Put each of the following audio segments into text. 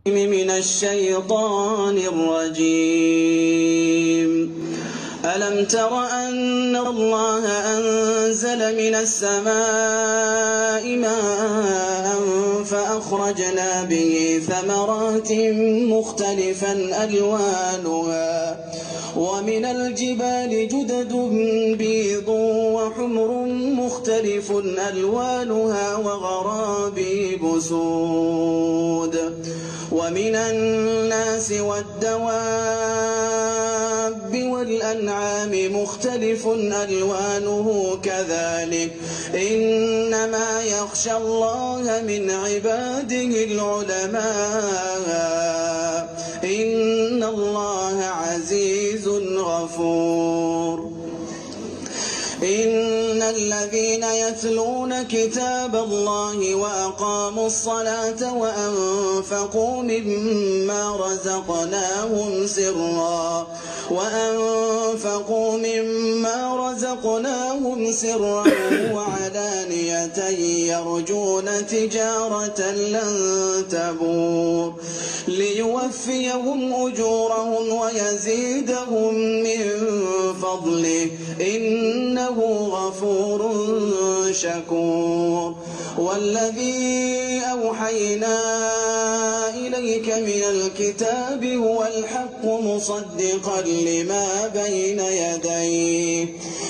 من الشيطان الرجيم. ألم تر أن الله أنزل من السماء ماء فأخرجنا به ثمرات مختلفا ألوانها ومن الجبال جدد بيض وحمر مختلف ألوانها وغرابيب سود ومن الناس والدواب والأنعام مختلف ألوانه كذلك إنما يخشى الله من عباده العلماء إن الله عزيز غفور. إن الذين يتلون كتاب الله وأقاموا الصلاة وأنفقوا مما رزقناهم سرا وعلانية يرجون تجارة لن تبور ليوفيهم أجورهم ويزيدهم من فضله إنه غفور شكور. والذي أوحينا إليك من الكتاب هو الحق مصدقا لما بين يديه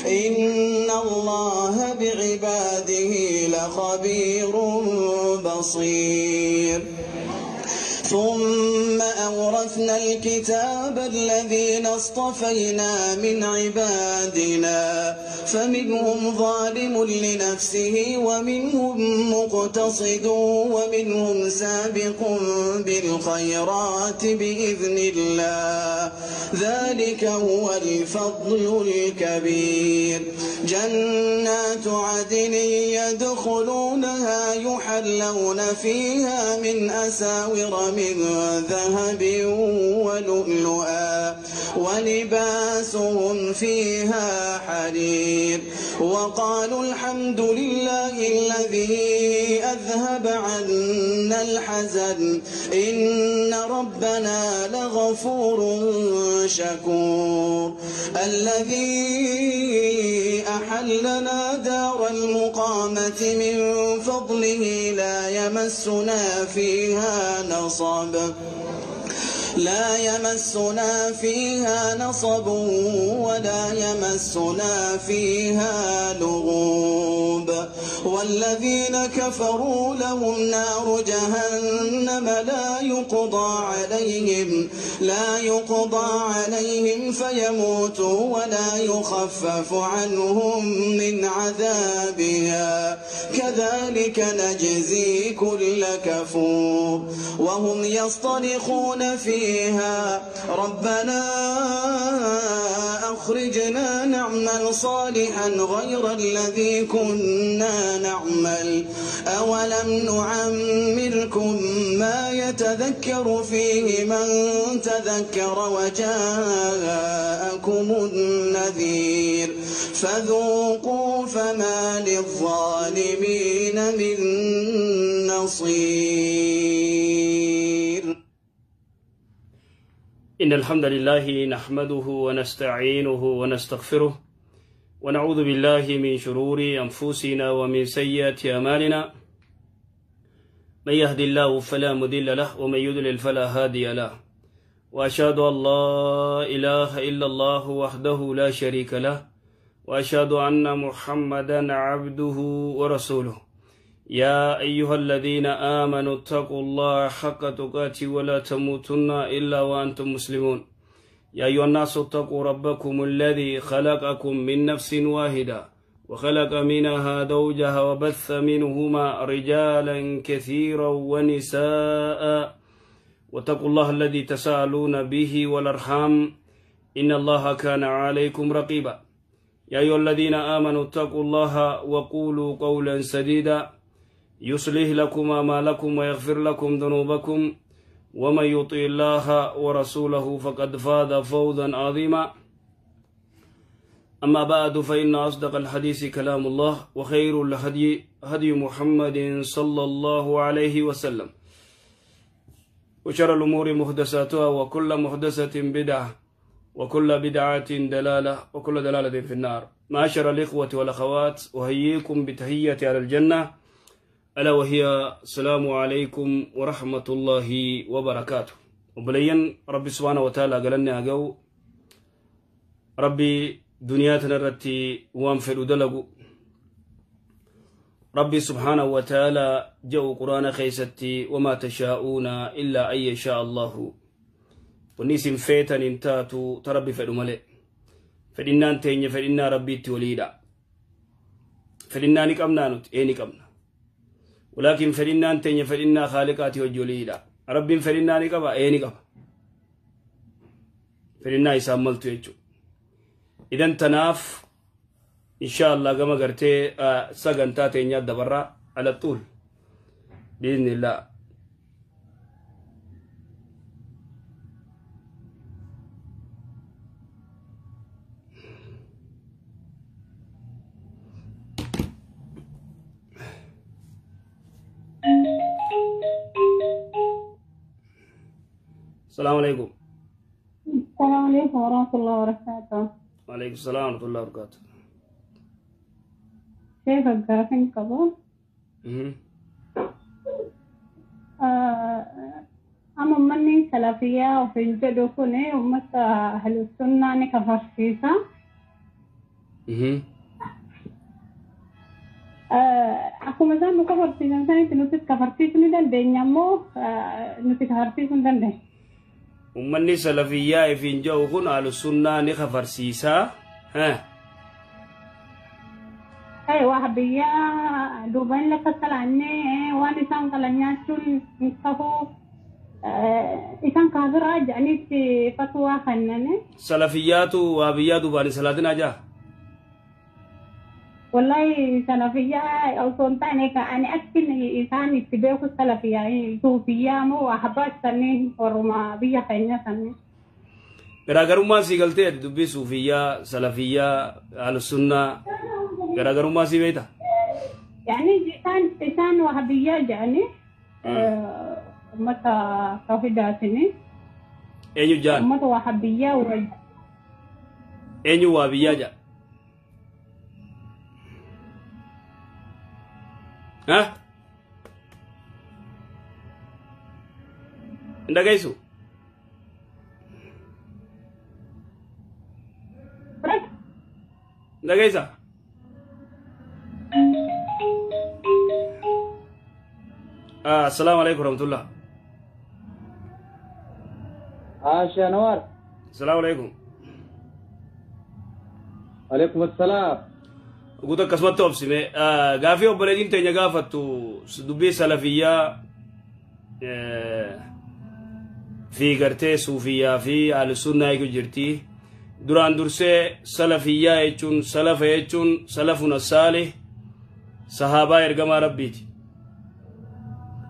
إن الله بعباده لخبير بصير. ثم أورثنا الكتاب الذين اصطفينا من عبادنا فمنهم ظالم لنفسه ومنهم مقتصد ومنهم سابق بالخيرات بإذن الله ذلك هو الفضل الكبير. جنات عدن يدخلونها يحلون فيها من أساور من ذهب ولؤلؤا ولباسهم فيها حرير. وقالوا الحمد لله الذي أذهب عنا الحزن إن ربنا لغفور شكور. الذي أحلنا دار المقامة من فضله لا يمسنا فيها نصب ولا يمسنا فيها لغوب. والذين كفروا لهم نار جهنم لا يقضى عليهم فيموتوا ولا يخفف عنهم من عذابها كذلك نجزي كل كفور. وهم يصطرخون فيها ربنا أخرجنا نعمل صالحا غير الذي كنا نعمل أولم نعمركم ما يتذكر فيه من تذكر وجاءكم النذير فذوقوا فما للظالمين من نصير. إن الحمد لله نحمده ونستعينه ونستغفره ونعوذ بالله من شرور أنفسنا ومن سيئات أعمالنا، من يهد الله فلا مضل له ومن يضلل فلا هادي له، وأشهد أن لا إله إلا الله وحده لا شريك له، وأشهد أن محمدا عبده ورسوله. يا أيها الذين آمنوا اتقوا الله حق تقاته ولا تموتن إلا وأنتم مسلمون. يا أيها الناس اتقوا ربكم الذي خلقكم من نفس واحدة وخلق منها زوجها وبث منهما رجالا كثيرا ونساء، واتقوا الله الذي تساءلون به والأرحام إن الله كان عليكم رقيبا. يا أيها الذين آمنوا اتقوا الله وقولوا قولا سديدا يصلح لكم أعمالكم ويغفر لكم ذنوبكم، ومن يطع الله ورسوله فقد فاز فوزا عظيما. أما بعد، فإن أصدق الحديث كلام الله، وخير الهدي هدي محمد صلى الله عليه وسلم، وشر الأمور محدثاتها وكل محدثة بدعة وكل بدعة دلالة وكل دلالة في النار. معاشر الإخوة والأخوات، أحييكم بتحية على الجنة، ألا وهي السلام عليكم ورحمة الله وبركاته. وبلين ربي سبحانه وتعالى قالنا أجو ربي دنياتنا التي وانفر دلقو ربي سبحانه وتعالى جو قرآن خيستي وما تشاءون إلا أن يشاء الله. ونيسم فيتا انتاتو تربي فدمالي فإننا انتين فإننا ربي توليدا فإننا نكمنا نت إيه نكمنا، ولكن فإننا انتين فإننا خالقاتي وجوليدا ربي فإننا نكبا إيه نكبا فإننا يساملتو يجو. إذن تناف إن شاء الله كما قرتي سجنتا تينيا دبرة على طول بإذن الله. السلام عليكم. السلام عليكم ورحمة الله وبركاته. وعليكم السلام ورحمة الله وبركاته. كيف الجافين قبل؟ أما مني سلفية وفي الجدو كوني ومسا أهل السنة نكفر فيسا. Akkuma isaan nu kafarsiisan sanitti nutis kafarsiisuu ni dandeenya ammoo nuti kafarsiisuu hin dandeenye. Uummanni salafiyyaa ifiin jedhu kun ahlusunnaa ni kafarsiisaa. Waa biyyaa duubaan lafa salaannee waan isaan qalan nyaachuun hin qabu isaan kaafiraa jedhaniitti fatwaa kennane. Salafiyyaatu waa biyyaa duubaan hin salaatinaa jaa? Wallahi salafiyyaa osoo hin taane ani akkin isaan itti beeku salafiyyaa suufiyyaa moo ahbaash sanneen warruma biyya keenya sanneen. Garaagarummaan sii galtee dubbii suufiyyaa salafiyyaa ahlusunnaa garaagarummaa sii beektaa? Yani isaan wahabiyyaa jedhanii uummata tawhiidaatini. Eenyu jaan? Uummata wahabiyyaa. Eenyu wahabiyyaa jedha? ها؟ عندك ايسو؟ عندك ايسا؟ السلام عليكم ورحمة الله. عاشا نوار. السلام عليكم. وعليكم السلام. Guutuu akkasumatti obsime gaafii obboleettiin teenya gaafattu dubbii salafiyyaa fi gartee suufiyyaa fi ahlusunnaa eegu jirti. Duraan dursee salafiyyaa jechuun salafa jechuun salafuna saalih sahaabaa ergamaa rabbiiti.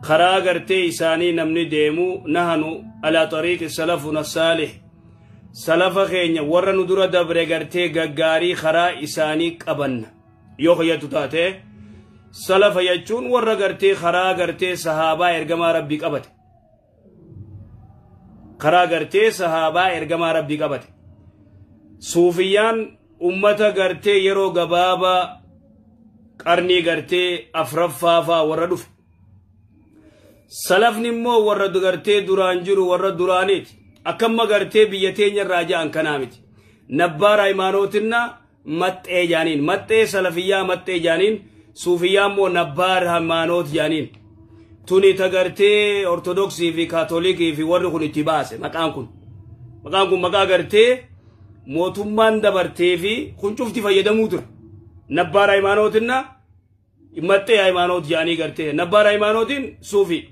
Karaa gartee isaanii namni deemu nahanu alaa tariiqi salafuna saalih salafa keenya warra nu dura dabre gartee gaggaarii karaa isaanii qabanna. Yoo fayyaddu taate salafa jechuun warra gartee karaa gartee sahaabaa ergamaa rabbii qabate. Karaa gartee sahaabaa ergamaa rabbii qabate. Suufiyyaan ummata gartee yeroo gabaabaa qarnii gartee afraffaa faa warra dhufe. Salafni immoo warra gartee duraan jiru warra duraaniiti. Akkamma gartee biyya teenya irraa ja'an kanaa miti. Nabbaara hayimaanootinna maxxee jaaniin maxxee salafiyyaa maxxee jaaniin suufiyyaa immoo nabbaara hayimaanoot jaaniin. Tuni ta gartee ortodoksii fi kaatolikii fi warri kun itti baase maqaan kun. Maqaan kun maqaa gartee mootummaan dabartee fi kun cufti fayyadamuu ture. Nabbaara hayimaanootinna maxxee hayimaanoot jaanii gartee nabbaara hayimaanootiin suufii.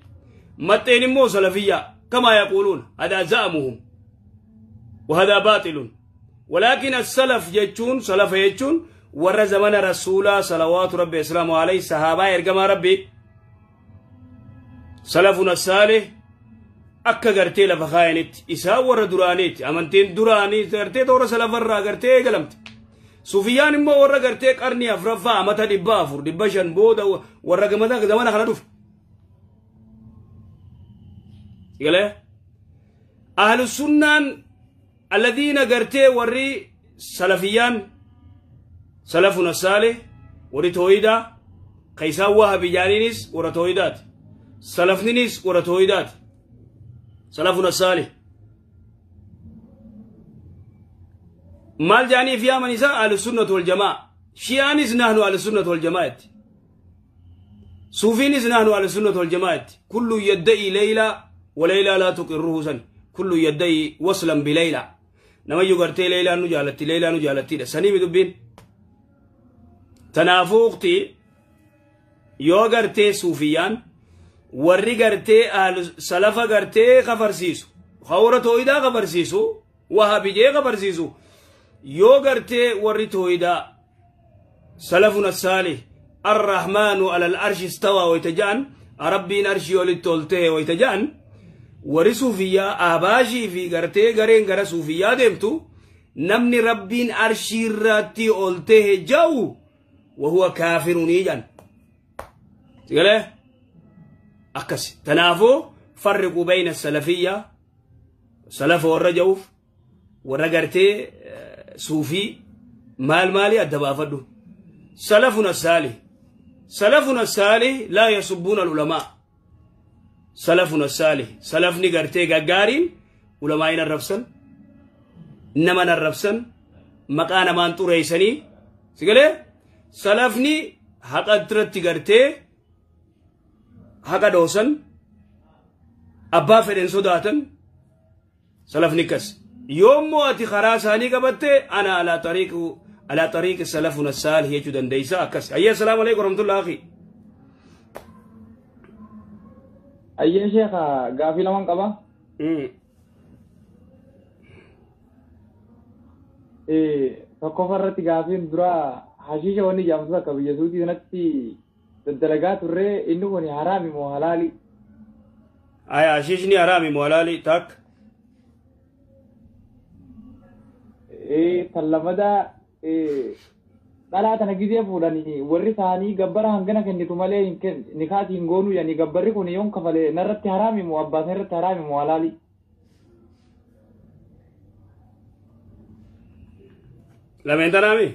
Maxxeen immoo salafiyyaa. كما يقولون هذا زعمهم وهذا باطل، ولكن السلف يجون سلف يجون ور زمن رسول صلوات ربي وسلامه عليه صحابة يرجم ربي سلفنا الصالح أكا قرتي لفخاينت إسا ور درانيت أمنتين دراني قرتي دور سلف الرا قرتي قلمت سفيان ما ور قرتي قرني أفرفا متى دبافور دبشن بودا ور زمن خلدوف. Galee ahlu sunnaan alladhiina gartee warri salafiyaan salafuna saalih warri tooyidaa kaysaan wahabiyaaniinis warra tooyidaati salafninis warra tooyidaati salafuna saalih maal jaanii fi yaaman isaa ahlu sunnatu wal jamaa shi'aanis nahnu ahlu sunnatu wal jamaati suufiinis nahnu ahlu sunnatu wal jamaati kullu yadda'i layla wa layla laa tuqirruhu san kullu yadda'i waslan bilayla namayyuu gartee laylaan nu jaalatti laylaan nu jaalattiidha sanii dubbiin tanaafuu uqti yoo gartee suufiyaan warri gartee salafa gartee kafarsiisu hawra tooyidaa kafarsiisu wahabijee kafarsiisu yoo gartee warri tooyidaa salafuna saalih arrahmaanu alal arshi istawaa wayta ja'an rabbiin arshii olitti ol ta'e wayta ja'an warri suufiyyaa abaashii fi gartee gareen gara suufiyyaa deemtu namni rabbiin arshii irratti ol ta'e ja'u wahuwa kaafirunii jedhan sigalee akkas tanaafuu farriquu bayna salafiyya salafa warra ja'uuf warra gartee suufii maal maalii adda baafadhu salafuna saalih salafuna saalih laa yasubbuuna alulamaa salafuna saalih salafni gartee gaggaariin ulamaa hin arrabsan nama arrabsan maqaa namaan xureessanii sigalee salafni haqa irratti gartee haqa dhoosan abbaa fedhen sodaatan salafni kas yoommoo ati karaa isaanii qabatte ana alaa tariiqi salafuna saalih jechuu dandeeysa akkas ayya assalaamu alaikum warahmatullahi akhi Ayyee sheekha gaafii lamaan qaba. Tokkoffaa irratti gaafiin dura hashiisha wanni jedhamtu akka biyya suutii sanatti daddalagaa turre inni kun haraami moo halaali? Aya hashiishni haraami moo halaali takk? Tan lammadaa dhalaa tana gizee fuudhanii warri isaanii gabbara hangana kennitu malee nikaati hin goonuu yani gabbarri kun yoon kafale narratti haraami moo abbaa sana irratti haraami moo halaali? Lameen tanaami?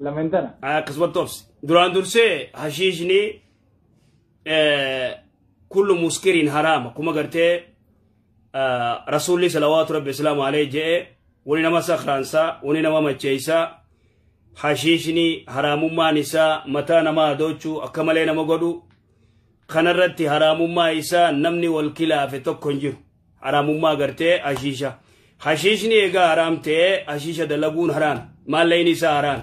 Lameen tana. Akkasumatti obsi. Duraan dursee hashiishni kullu muskiriin haraama kuma gartee rasuulli salawaatu rabbi islaamu alayhi je'e wani nama sakraansaa wani nama macheeysaa hashiishni haraamummaan isaa mataa namaa adoochuu akka malee nama godhu kanarratti haraamummaa isaa namni wal kilaafe tokko hin jiru haraamummaa gartee hashiisha hashiishni egaa haraam ta'ee hashiisha dalaguun haraam maallayni isaa haraam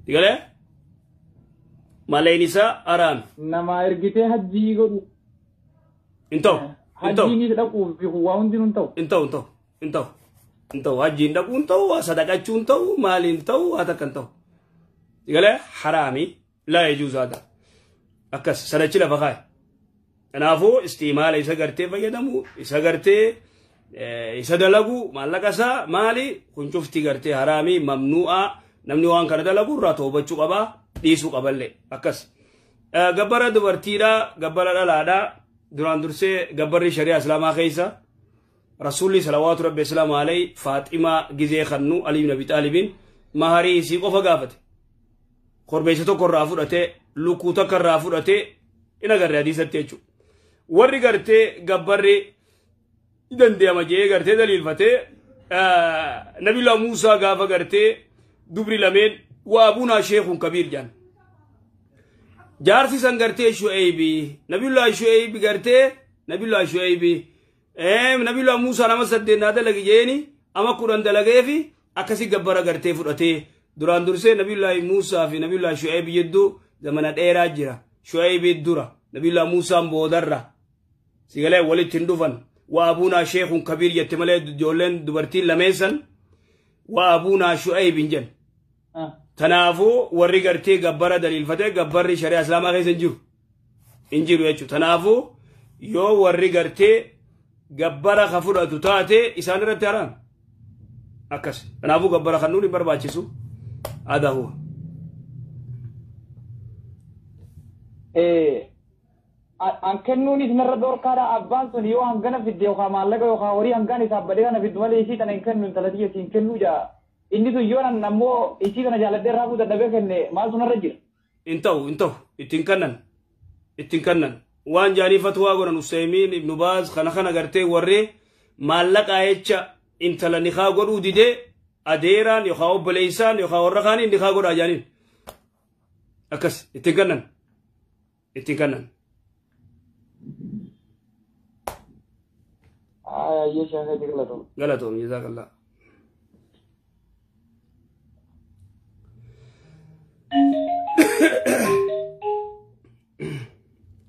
digalee maallayni isaa haraam nama ergitee hajjii godhu hin ta'u hin ta'u hajjiinis dhaquuf waa hundinuu hin ta'u hin ta'u hin ta'u hin ta'u hin ta'u hajjiin dhaquu hin ta'u waa sadaqachuu hin ta'u maali hin ta'u waa takka hin ta'u digalee haraami laa yajuuzu hada akkas sadachi lafa kaaye kanaafuu istiimaala isa gartee fayyadamu isa gartee isa dalagu maallaqa isaa maali kun cufti gartee haraamii mamnuu'aa namni waan kana dalagu irraa toobachuu qabaa dhiisuu qaballee akkas gabbara dubartiidhaa gabbara dhalaadhaa duraan dursee gabbarri shari'a islaamaa keessa rasuulli salawaatu rabbi islaamu alayhi faaximaa gizee kannu ali ibn abi xaalibiin maharii isii qofa gaafate korbeessa tokko irraa fudhatee lukkuu takka irraa fudhatee in agarre hadiisatti jechuudha warri gartee gabbarri dandeema jee gartee daliilfatee nabila Muusaa gaafa gartee dubri lameen waa abunaa sheekun kabiir jedhan jaarsi san gartee Shu'aybi nabiyullah Shu'aybi gartee nabiyullah Shu'aybi nabiyullah Muusaa nama 8 naa dalagi jeeni ama 10 dalageefi akkasi gabbara gartee fudhatee duraan dursee nabiyullah Muusaa fi nabiyullah Shu'aybi jidduu zamana dheeraa jira Shu'aybi dura nabiyullah Muusaan boodarra sigalee walitti hin dhufan wa abunaa sheekun kabiir jette malee ijoolleen dubartiin lameen san wa abunaa Shu'ayb hin jennu Tanaafuu warri gartee gabbara daliilfatee gabbarri shari'a islaamaa keessa hin jiru jechuudha. Tanaafuu yoo warri gartee gabbara ka fudhatu taate isaan irratti haraam akkas. Kanaafuu gabbara kan nuun hin barbaachisu aadaa huwa. An kennuunis narra dhorkaadha abbaan sun yoo hangana fidde yookaan maallaqa yookaan horii hangaan isaaf badee kana fiddu malee isii tana hin kennu intala tiyya siin kennuu jaa. Inni sun yoo nan ammoo isii kana jaaladhee raafuu dadhabee kenne maal sun narra jira. In ta'u ittiin kannan waan jaanii fatwaa godhan Usaymiin Ibnu Baaz kana gartee warri maallaqaa jecha intala nikaa godhuu didee adeeraan yookaan obboleessaan yookaan warra kaaniin nikaa godhaa jaaniin akkas ittiin kannan. Ayyee sheekha galatoom. Galatoom jazakallah.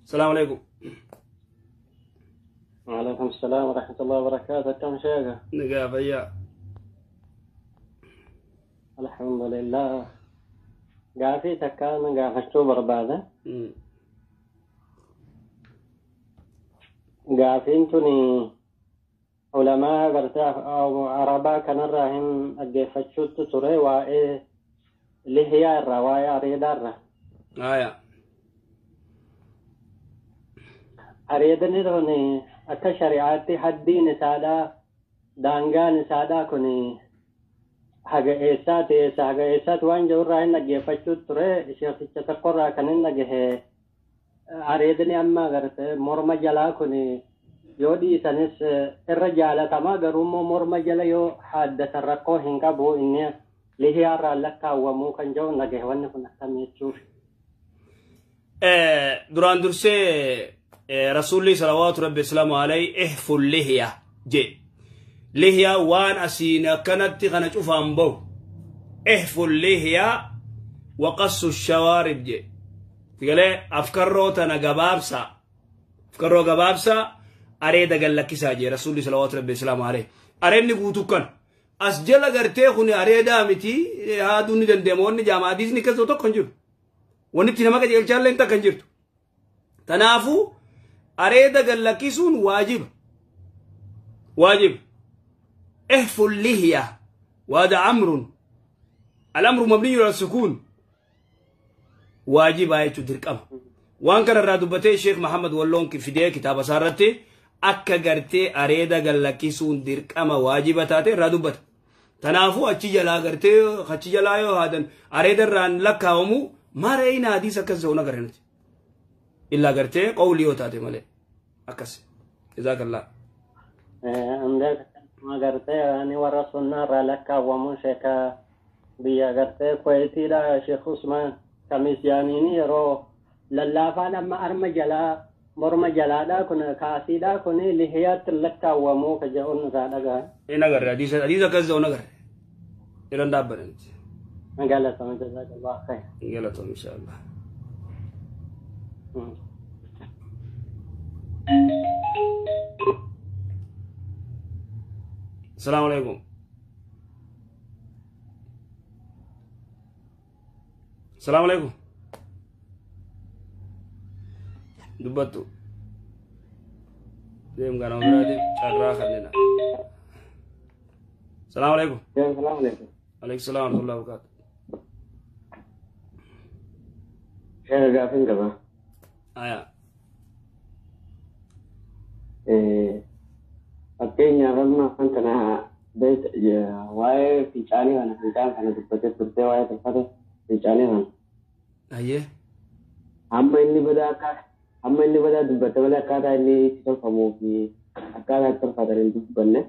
السلام عليكم. وعليكم السلام ورحمة الله وبركاته. كم شيخ؟ نقاف يا الحمد لله. قافي تكان قافشتو بربادة. قافين توني علماء قرتا أو عربا كان الراهم أجفتشوت تري وإيه اللي هي الرواية أريدارة. آية. أريدني توني أكا شريعتي حدي نسادا دانغا نسادا كوني haga eessaati eessa haga eessaati waan jirurraa hin dhaggeeffachuu ture sheekhicha tokkorraa kan hin dhagahe areedni amma agarte morma jalaa kun yoo dhiisanis irra jaalatamaa garuu immoo morma jala yoo haaddatan rakkoo hin qabu inni lihiyaarraa lakkaawwamuu kan jiru dhagahe wanni kun akkam jechuuf. Duraan dursee rasuulli salawaatu rabbi islaamu alayhi ihfu lihiya jee. Lihiya waan asiin akkanatti kana cufaan bahu ihfu lihiya waqassu shawaarib jee. Tigalee afkarroo tana gabaabsa afkarroo gabaabsa areeda gallakkisaa jee rasuulli salawaatu rabbi islaamu alayhi. Areedni guutuu kan as jala gartee kun areedaa miti haaduu ni dandeema wanni jaama hadiisni keessoo tokko hin jiru. Wanni itti nama qajeelchaallee takka hin jirtu. Tanaafuu areeda gallakkisuun waajiba. Waajiba. احفوا اللحية وهذا أمر الأمر مبني على السكون واجب آية تدرك وان كان الرادبتي الشيخ محمد ولون في دي كتاب سارتي أكا غرتي أريدا غلكيسون درك أما واجب تاتي رادبت تنافو أتشي جلا غرتي خشي جلا يو هذا أريدا ران لكاومو ما رأينا حديث كزونا غرنت إلا غرتي قولي وتاتي مالي أكس جزاك الله. عندك ما قرتي أنا ورا النار لك ومشك بيا قرتي كويتي لا شيخ عثمان كميس جانيني رو للافا لما أرمى جلا مرمى جلا لا كنا كاسي لا كنا لهيات لك ومو كجون زادة. إيه نقر حديث حديث كذا ونقر إيران دابرنت. قال تمام جزاك الله خير. قال تمام إن شاء الله. السلام عليكم. السلام عليكم. دبتو ديم كانوا برادي شاكرا خلينا. السلام عليكم. السلام عليكم. عليكم السلام ورحمة الله وبركاته. شيخ قافين قبا. آيا. إيه fakkeenyaaf amma kana waa'ee fincaanii kana fincaan kana dubbatee turtee waa'ee tolfata fincaanii kana. Ayyee. Amma inni badaa dubbate malee akkaataa inni itti tolfamuu fi akkaataa itti tolfatan hin dubbanne.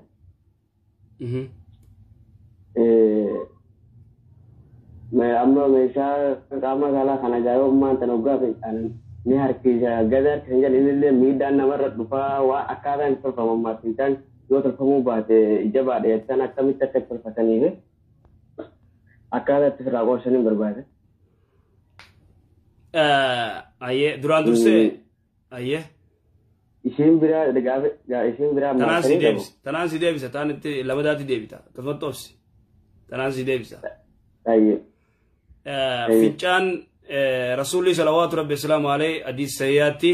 Amma meeshaa qaama saalaa kana jaayoo ammaan tana hoggaa fincaanan ni harkisa gada harkisan jedhan innillee miidhaan namarra dhufaa waa akkaataa inni tolfamu ammaa fincaan yoo tolfamuu baate jabaadha jettan akkamitti akka tolfataniif akkaataa itti ofirraa qoorsan hin barbaade. Ayyee duraan dursee ayyee. Isheen biraa isheen biraa Tanaan si deebisa taan itti lamadaatti deebita akkasumatti obsi tanaan si deebisa. Ayyee. Fincaan rasuulli salawaatu rabbi islaamu alayhi hadiis sayyaatti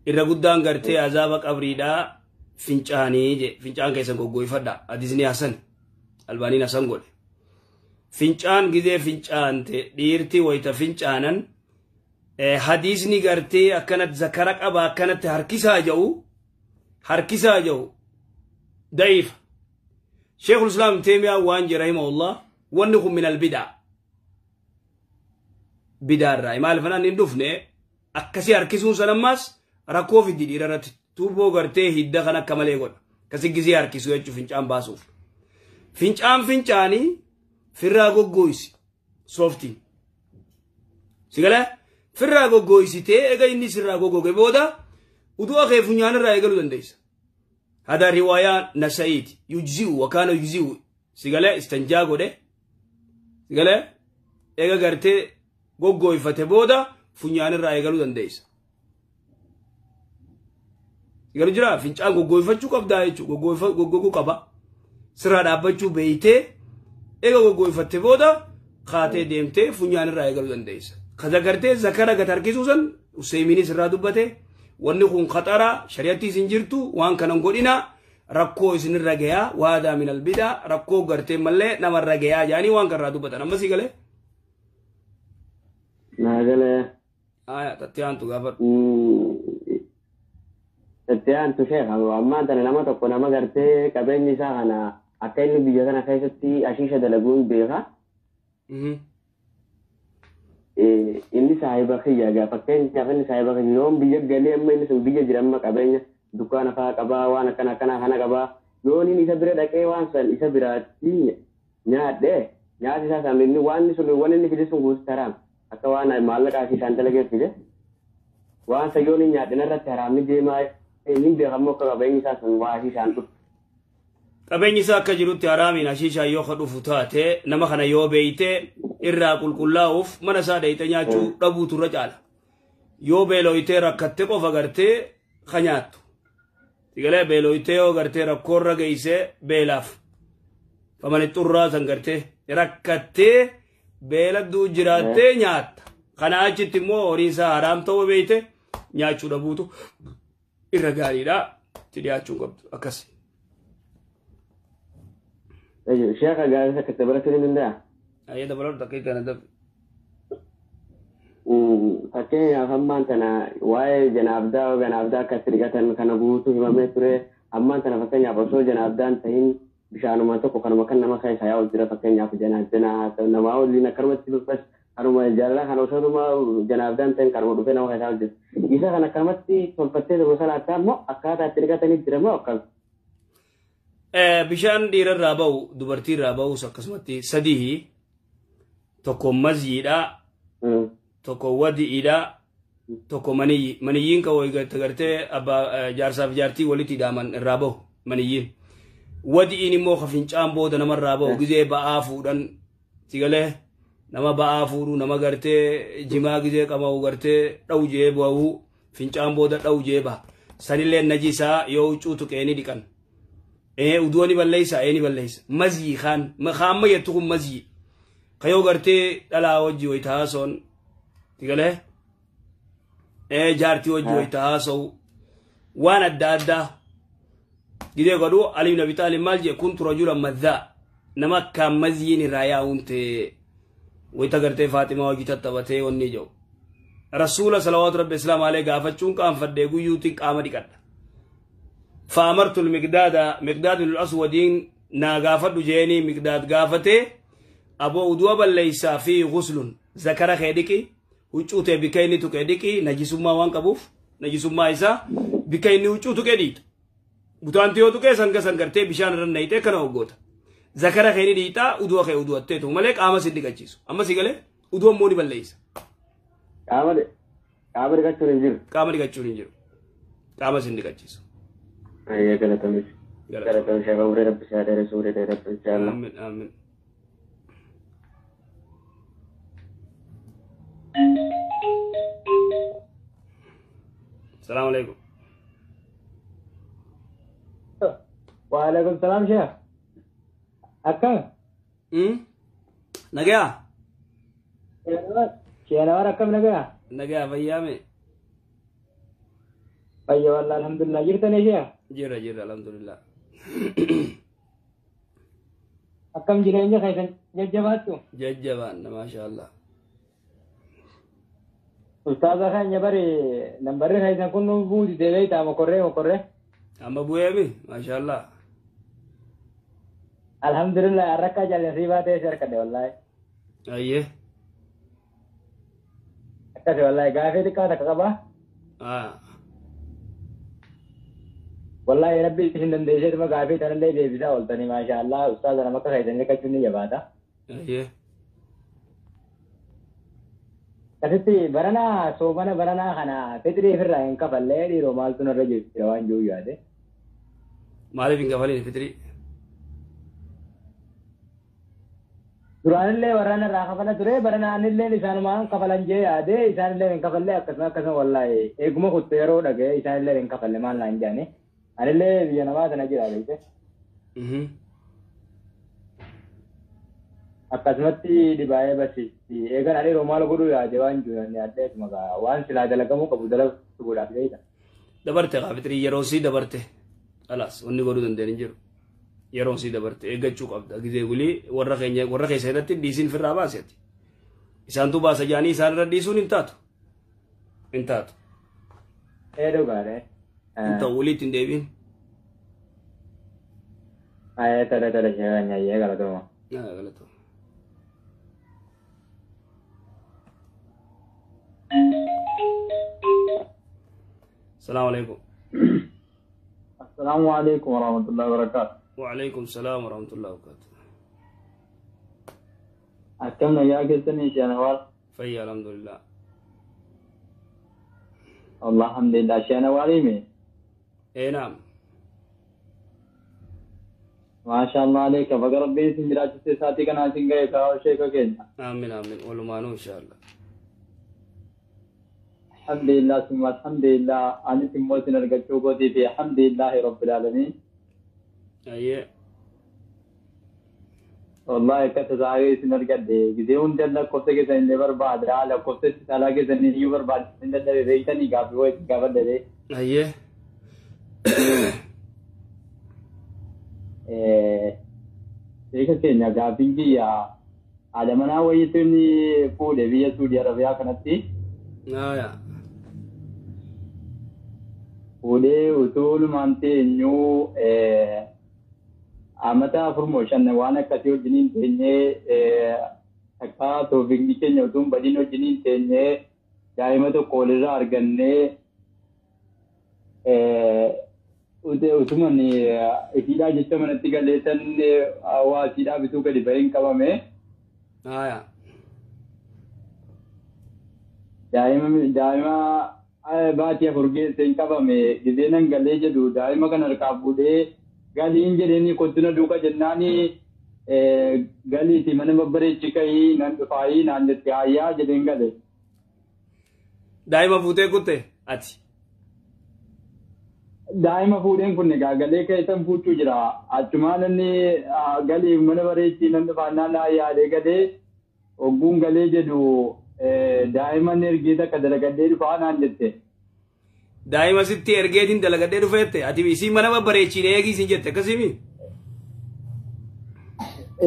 irra guddaan gartee azaaba qabriidhaa fincaanii je fincaan keessan goggoifadha hadiisni hasan albaaniin hasan godhe fincaan gizee fincaante dhiirti wayita fincaanan Hadiisni gartee akkanatti zakara qaba akkanatti harkisaa jedhu da'iifa. Sheekul Islaam Teemiyaa waan jedhe rahimahullah wanni kun min albidaa. Bidaarraa maaliif anaan hin dhufne akkasii harkisuun san ammaas rakkoo fiddi dhiira irratti tuuboo gartee hidda kan akka malee godha. Akkasii gisee harkisuu jechuun fincaan baasuuf. Fincaan fincaanii firraa goggooysi sooftiin. Sigalee firraa goggooysitee eega inni sirraa goggoge booda utuu akee funyaan irraa eegaluu dandeessa. Hada riwaayaa Nasa'iiti yujzi'u wakaana yujzi'u sigalee istanjaa godhe sigalee eega gartee goggooyfate booda funyaan irraa eegaluu dandeessa. Sigalee jira fincaan goggooyfachuu qabdaa jechuudha goggoguu qaba. Sirraa dhaabbachuu beeytee eega goggooyfatte booda kaatee deemtee funyaan irraa eegaluu dandeessa. Kaza gartee zakara gad harkisuu san Useymiinis irraa dubbate wanni kun khaxara shari'atti isin jirtu waan kanan godhina rakkoo isinirra gayaa waadaa min albidaa rakkoo gartee mallee namarra gayaa jaanii waan kanarraa dubbatan amma sii galee. Naa galee. Aya tatti aantu gaafadhu. Tatti aantu sheekha ammaan tana nama tokko nama gartee qabeenyi isaa kana akka inni biyya kana keessatti ashiisha dalaguun beeka. Inni saahiba kiyya gaa fakkeenyaaf inni saahiba kiyya yoon biyya galee amma inni sun biyya jira amma qabeenya dukkaana fa'aa qabaa waan akkana akkanaa kana qabaa yoon inni isa bira dhaqee waan san isa biraatti nyaadhe nyaati isaa san inni waan sun waan inni fide sun guutuu haraam akka waan maallaqa ashiishaan dalagee fide waan san yoon inni nyaadhe narratti haraamni deemaa inni beekamu akka qabeenyi isaa sun waa ashiishaan dhufu. Qabeenyi isaa akka jirutti haraamiin ashiishaan yoo ka dhufu taate nama kana yoo beeyte irraa qulqullaa'uuf mana isaa dhayite nyaachuu dhabuutu irra caala. Yoo beelooyitee rakkatte qofa gartee ka nyaattu. Sigalee beelooyitee yoo gartee rakkoorra geessee beelaaf. Famani xurraa san gartee rakkattee beeladduu jiraattee nyaatta. Kana achitti immoo horiin isaa haraam ta'uu beeyte nyaachuu dhabuutu irra gaariidha. Itti dhiyaachuu qabdu akkas. Sheekha gaarii akka barachuu ni danda'a? Ayyee dabalatu takka itti ana dabe. Fakkeenyaaf ammaan tana waa'ee janaabdaa ganaabdaa akkatti dhiqatan kana guutuu himamee ture ammaan tana fakkeenyaaf osoo janaabdaan tahin bishaanuma tokko kanuma kan nama keessa yaa'u jira fakkeenyaaf janaabdanaa namaa waliin akkanumatti bas kanuma jaalala kana osoo janaabdaan tahin kanuma dhufee nama keessa yaa'u jira. Isa kana akkanumatti tolfattee tokko salaattaa immoo akkaataa itti dhiqatanii jira moo akkam? Bishaan dhiirarraa ba'u dubartiirraa ba'us akkasumatti sadii tokko mazyiidha tokko wadiidha tokko maniyyi maniyyiin kan gartee abbaa jaarsaaf jaartii walitti hidhaman irraa ba'u maniyyiin wadiin immoo ka fincaan booda namarraa ba'u gizee ba'aa fuudhan sigalee nama ba'aa fuudhu nama gartee jimaa gizee qama'u gartee dha'u jee ba'u fincaan booda dha'u jee ba'a sanillee najisaa yoo huccuu tuqee ni dhiqan. Uduu ni balleessa ni balleessa mazii kaan kaan jettu kun mazii kayoo gartee dhalaa wajji wayita haasoon tigalee jaartii wajji wayita haasa'u waan adda addaa gidee godhu Ali ibn Abi Taalib maal jee kuntu rajulan maddaa nama akkaan maziin irraa yaa'uun ta'e wayita gartee Faaximaa wajji tattaphatee wanni jedhu rasuula salawaatu rabbi islaam alee gaafachuun qaanfadhee guyyuutiin qaama dhiqadha. فأمرت المقداد مقداد الأسودين ناغافت جيني مقداد غافته أبو أدوب ليس فيه غسل ذكر خيدكي وجوته بكيني تكيدكي نجسما وان كبوف نجسما إسا بكيني وجوته كديت بتانتيو تكي سنگ سنگرته بشان رن نيته كنا وغوت ذكر خيني ديتا أدوب خي أدوب تيتو ملك آما سيدك أجيسو أما سيغله أدوب موني بل ليس قامر كاتشورين قامر كاتشورين قامر سيدك أجيسو أيه galatoomi galatoomi sheekha umrii rabbi si haa dheeressu umrii dheeradhu inshallah. Amiin amiin. Salaamu alaikum. Waalaikum salaam sheekh. Akkam? Nagayaa? Sheenawar akkam nagayaa? Nagayaa fayyaame. Fayya wallah alhamdulillah jirtanii sheekh? Jira jira alhamdulillah. Akkam jireenya keessan jajjabaattu? Jajjabaanna maasha Allah. Ustaaza keenya bari nambarri keessan kun nu buuti deebiitaa mokorree mokorree. Amma bu'eemi maashaallah. Alhamdulillah harrakkaa jaallasii baatee si harkadhe wallaahi. Ayyee. Akkasi wallaahi gaafii xiqqaa takka qabaa. Wallaahi rabbi isin dandeesseetuma gaafii tanallee deebisaa ooltanii maashaallah ustaaza nama akka keessan hirkachuun ni jabaata. Ayyee. Akkasitti baranaa soomana baranaa kana fixrii ofirraa hin kafallee dhiiroo maaltu narra jira waan jiru yaade. Maaliif hin kafalin fixrii? Duraanillee warraan irraa kafala ture baranaanillee isaanumaan kafalan jee yaade isaanillee hin kafallee akkasuma akkasuma wallaahi eeguma kutte yeroo dhaga'e isaanillee hin kafalle maal naan jaane anillee biyya namaa sana jira beekte. Akkasumatti dhibaa'ee basi eegan ani yeroo maal godhuu yaade waan jiru yaaddeetuma waan silaa dalagamuu qabu dalaguudhaaf beekta. Dabarte kaa fixrii yeroo sii dabarte alaas wanni godhuu dandeenye hin jiru. Yeroon sii dabarte eeggachuu qabda gizee gulii warra keenya warra keessa irratti dhiisiin firraa baaseeti. Isaantu baasa jaanii isaan irra dhiisuun hin taatu. Hin taatu. Ee dhugaadha. Hin ta'u waliitti hin deebiin. Ayee tole tole sheekan ayyee galatooma. Galatooma. السلام عليكم. السلام عليكم ورحمة الله وبركاته. وعليكم السلام ورحمة الله وبركاته. أكمل يا كسني شنوار. فيا الحمد لله. والله الحمد لله شنواري مي. إيه نعم. ما شاء الله عليك فقر ربي سنجرا ساتي كنا سنجا كاو شيخ كين. آمين آمين ولمانو إن شاء الله. الحمد لله ثم الحمد لله أنا سموتنا الجوجو في الحمد لله رب العالمين. أيه. والله كتزاعي سنرقد جزيون دلنا كوسة كذا نبر بعد على كوسة سلا كذا نيوبر بعد عندنا بيتني قابل قابل ده. أيه. إيه كتير قابل جيا على منا ويتني فول بيا سعودية عربية كنتي. آه يا. Fuudhee utuu maantee nyuu amata afurmoo shan waan akkasii wajjiniin teenyee takka toofikni keenya utuu badiin wajjiniin teenyee daa'ima tokko walirraa argannee utuman isiidhaa jecha manatti galeessan waa isiidhaa bituu gadi baheen qabame. Daa'ima baatii afur geessee hin qabame gizeenan galee jedhu daa'ima kana harkaa fuudhee galiin jedheenii kottuna duuka jennaani galiiti mana babbareechi ka'ii nan dhufaayii naan jette ayyaa jedheen gale. Daa'ima fuutee kutte ati? Daa'ima fuudheen kun egaa galee keessan fuuchuu jira. Achumaan inni galii mana bareechii nan dhufaa naan yaadee galee ogguun galee jedhu daa'ima ergee takka dalagadhee dhufaa naan jette. Daa'ima sitti ergeetiin dalagadhee dhufeette ati isii mana babbareechii eegii siin jette akkasimi?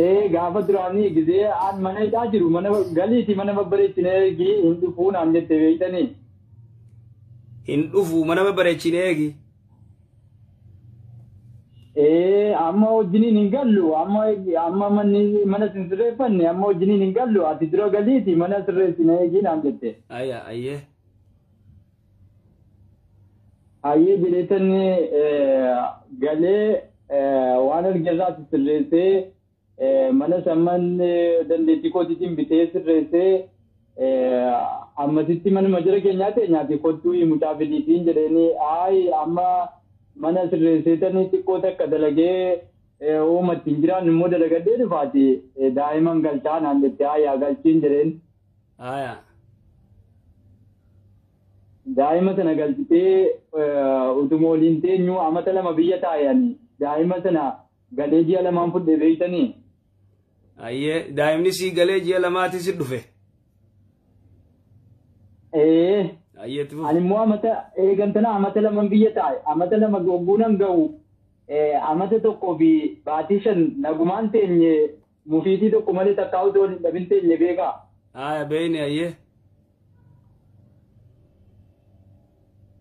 Ee gaafa duraanii gizee aan mana hidhaa jiru mana galiiti mana babbareechine eegii hin dhufuu naan jette beektanii. Hin dhufuu mana babbareechine eegi. Ee amma wajjiniin hin gallu amma manni mana sin sirreeffanne amma wajjiniin hin gallu ati dura galiiti mana sirreessine eegii naan jette. Ayya ayyee. Ayyee jedheetan galee waan argerraa sirreessee mana samman dandeettii kootiitiin bitee sirreessee ammasitti manuma jara keenyaa ta'e nyaati kottuu mucaa fidiitiin jedheeni ayi amma mana sirreesseetanii xiqqoo takka dalagee uumatti hin jiraan immoo dalagadhee dhufaati daa'iman galchaa naan jette ayyaa galchiin jedheen. Daa'ima sana galchitee utuma waliin teenyu amata lama biyya taa'anii daa'ima sana galee ji'a lamaan fudhee beektanii. Ayyee daa'imni sii galee ji'a lamaati si dhufe. Ee. Ani immoo amata eegantana amata lama biyya taa'e amata lama ogguunan ga'u amata tokkoo fi baatii shan nagumaan teenye mufiitii tokko malee takkaa utuu waliin dhabin teenye beekaa. Haa beeyni ayyee.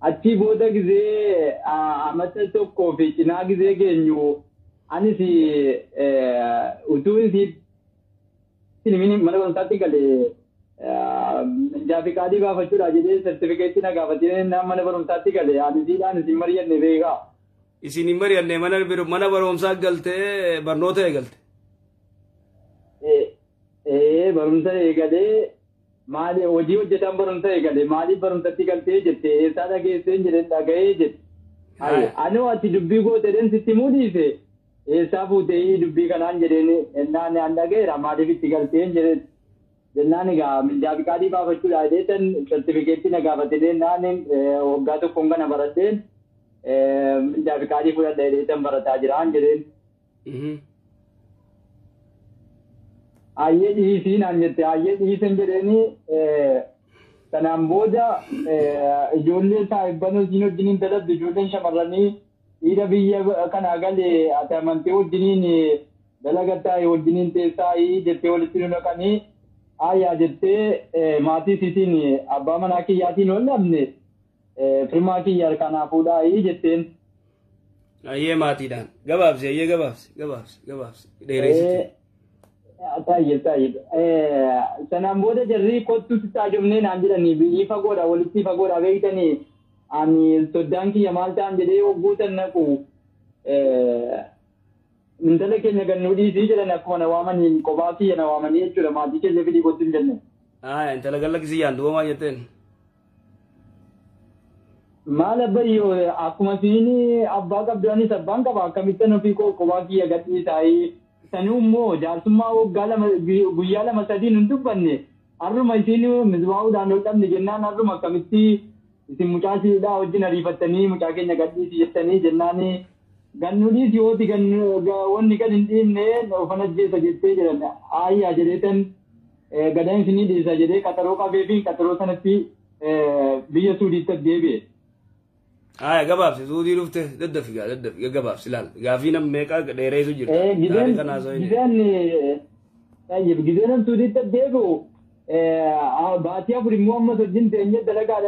Achii booda gizee amata tokkoo fi cinaa gizee geenyu anis utuu isiin mana barumsaatti galee jaafi qaadii baafachuudha jedhee sertifikeetti na gaafatee mana barumsaatti galee ani isiidhaan isin mari'anne beekaa. Isin hin mari'anne, mana barumsaa galtee barnoota eegalte. Ee, barumsa eegalee, maali hojii hojjetan barumsa eegale, maaliif barumsatti galtee jette, eessaa dhageesseen jedhe, dhaga'ee jette. Ani ati dubbii goote den sitti himuu dhiise, eessaa fuutee dubbii kanaan jedheen ennaan an dhaga'eera, maaliif itti galteen jedheen. Jennaan egaa minjaa qaadii baafachuudha jedhee san sertifikeetti na gaafate jennaan waggaa tokkoon kana baradheen minjaa qaadii fudhadha jedhee san barataa jiraan jedheen. Ayyee dhiisii naan jette, ayyee dhiisan jedheeni. Kanaan booda ijoollee saahibban wajjin wajjiniin dalagdu, ijoolleen shamarranii dhiira biyya kanaa galee ati amantee wajjiniin dalagattaa wajjiniin teessaa jettee walitti nu naqanii, ayyaa jettee maatii isiitiin abbaa manaa kiyyaatiin wal dhabne, firmaa kiyya kanaa fuudhaa jetteen. Ayyee, maatiidhaan gabaabsi, ayyee gabaabsi, gabaabsi, gabaabsi, dheereessite. Taayye taayye. Sanaan booda jarri kottu sitti ajofnee naan jedhanii, biyyi fagoodha, walitti fagoodha beektanii, ani soddaan kiyya maal ta'an jedhee hogguutan naqu, intala keenya gannuu dhiisii jedhan, akkuma na waamaniin kophaa kiyya na waamanii jechuudha, maatii keenya fidii kottu hin jenne. Aya, intala gallakkisii yaan duuba maal jetteen? Maal abbayyoo, akkuma siin abbaa qabdu anis abbaan qaba, akkamittan ofii koo kophaa kiyya gadhiisaayii, sanuu immoo jaarsummaa waggaa 2 guyyaa 2 3 hin dubbanne, har'uma isiin misbaa'uudhaan ol dhabne jennaan, har'uma akkamitti isin mucaa siidhaa wajjin ariifattanii mucaa keenya gadhiisi jettanii jennaan, gannuu dhiisi yooti wanni kan hin dhiifne ofan ajjeesa jettee jedhan, aayyaa jedheetan gadaan isinii dhiisa jedhee qaxaroo qabee fi qaxaroo sanatti biyya Suudiitti deebi'e. Aya, gabaabsi, Suudii dhufte, daddafi gaa, daddafi, gabaabsi, laal gaafii nam meeqa dheereessu jirta. Gizeen gizeen Suudiitti deebi'u baatii 4 immoo ammas wajjin teenyee dalagaa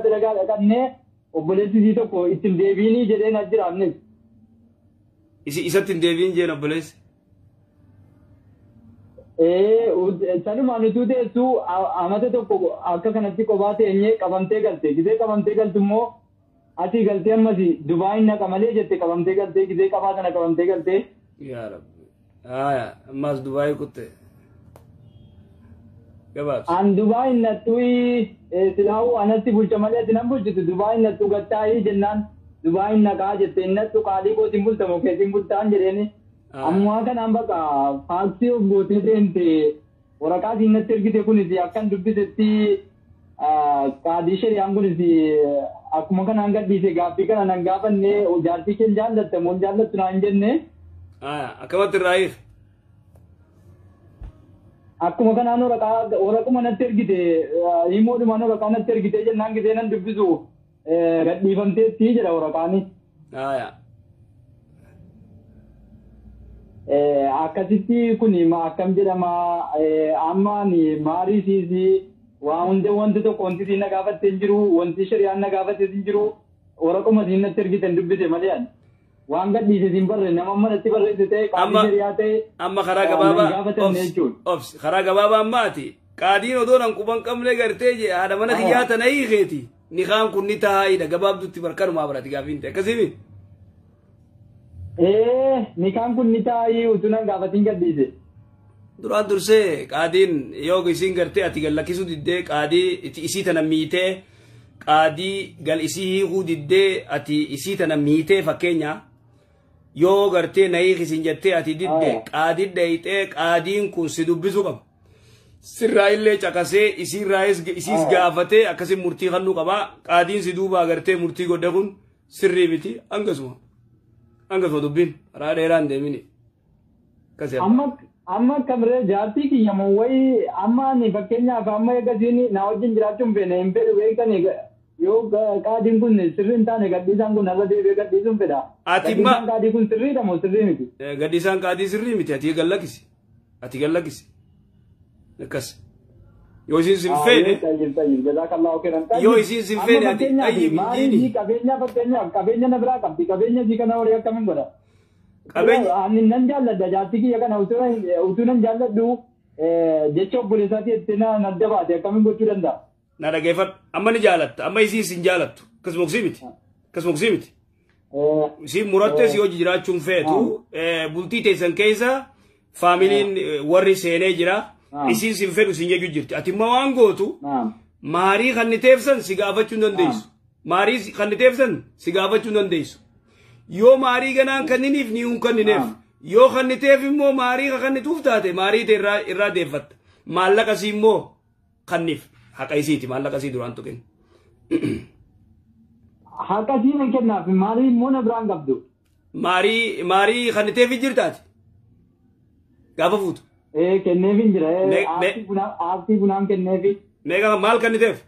dalagaa dhaqannee, obboleessi isii tokko ittiin deebiinii jedheen as jira amnis. Isatti hin deebiin jeen obboleessi. Sanumaan utuu teessu amata tokko akka kanatti kophaa teenyee qabamtee galte. Gizee qabamtee galtu immoo asii galtee ammas Dubaayin naqa malee jette, qabamtee galtee, gizee qabaa sana qabamtee galtee. Yaa Rabbi. Aya, ammas Dubaayii kutte. Gabaabsi. An Dubaayin nattuyi silaa'uu anatti bulcha malee ati nan bulchitu, Dubaayin nattu gattaayii jennaan, Dubaayin naqaa jette, nattu qaalii kootiin bultamu keetiin bultaan jedheeni. Ammaa kanaan bakka faaksii of gootee deemte, waraqaa isiin natti ergite kunis akkan dubbisetti qaadii shari'aan kunis akkuma kanaan gadhiise, gaaffii kana nan gaafanne, jaartii kee jaallatta moo jaallattu naan jenne. Akkamatti irraa hiike? Akkuma kanaan waraqaa waraquma natti ergite, himoodhumaan waraqaa natti ergite jennaan, gisee nan dubbisu gadhiifamteetti jedha waraqaani. Akkasitti kun akkam jedhama? Amma maarii siisii waa hunda wanti tokko wanti siin na gaafatte hin jiru, wanti shari'aan na gaafatte hin jiru, waraquma siin natti ergite dubbise malee ani waan gadhiise siin barre, nama manatti barreesse ta'e qaamni shari'aa ta'e. Amma karaa gabaabaa, obsi, karaa gabaabaa ammaati qaadiin odoo nan quban qabne gartee je haadha mana kiyyaa tana hiikeeti, nikaan kun ni taa'idha, gabaabdutti barkanumaa barati gaafiin ta'e akkasii. Ee, nikaan kun ni taa'ii utuu nan gaafatiin gadhiise. Duraan dursee qaadiin yoo isiin gartee ati gad lakkisuu diddee, qaadii isii tana miitee, qaadii gal isii hiikuu diddee, ati isii tana miitee, fakkeenya yoo gartee na hiikisin jettee ati didde, qaadii dhayixee qaadiin kun si dubbisuu qaba. Sirraa illee caqasee isiirraayis isiis gaafatee akkasin murtii kennuu qaba. Qaadiin si duubaa gartee murtii godhe kun sirrii miti, hangasuma. Hangasuma dubbiin karaa dheeraa hin deemini. Amma akkamiree jaartii kiyya moo wayi, amma ani fakkeenyaaf amma eegasiin na wajjin jiraachuu hin feene, hin fedhu beektanii, yoo qaadiin kun sirrii hin taane gadhiisaan kun irra deebi'ee gadhiisuun fedha. Ati ma Gadhiisaan qaadii kun sirriidha moo sirrii miti? Gadhiisaan qaadii sirrii miti, ati gallakkisi. Ati gallakkisi. Akkas. Yoo isiin sin feene. Yoo isiin sin feene ati tayyib jiini. Qabeenya fakkeenyaaf qabeenya na biraa qabdi qabeenya isii kana horii akkamiin godha? Qabeenya. Ani nan jaalladha jaartii kiyya kana utuu nan jaalladhu jecha obboleessaati jettee na adda baate akkamiin gochuu danda'a? Na dhageeffadhu amma ni jaalatta amma isiin sin jaalattu akkasuma kusii miti akkasuma kusii miti. Isiin murattee si hojii jiraachuun feetu bultii teessan keessa faamiliin warri seenee jira. Isiin sin fedhu sin jechuu jirti. Ati immoo waan gootu maarii kan ni teefsan si gaafachuu hin dandeessu. Maarii kan ni teefsan si gaafachuu hin dandeessu. Yoo maarii ganaan kanniniif ni hin kannineef. Yoo kan ni teef immoo maarii kan ni tuuf taate maarii ta'e irraa deeffatta. Maallaqa sii immoo kanniif haqa isiiti maallaqa sii duraan tuqin. Haqa sii nan kennaaf maarii immoo na biraan qabdu. Maarii kan ni teef jirtaati. Gaafa fuutu. Kenneefin jira. Aartii bunaan kenneefi. Meeqa maal kenniteef?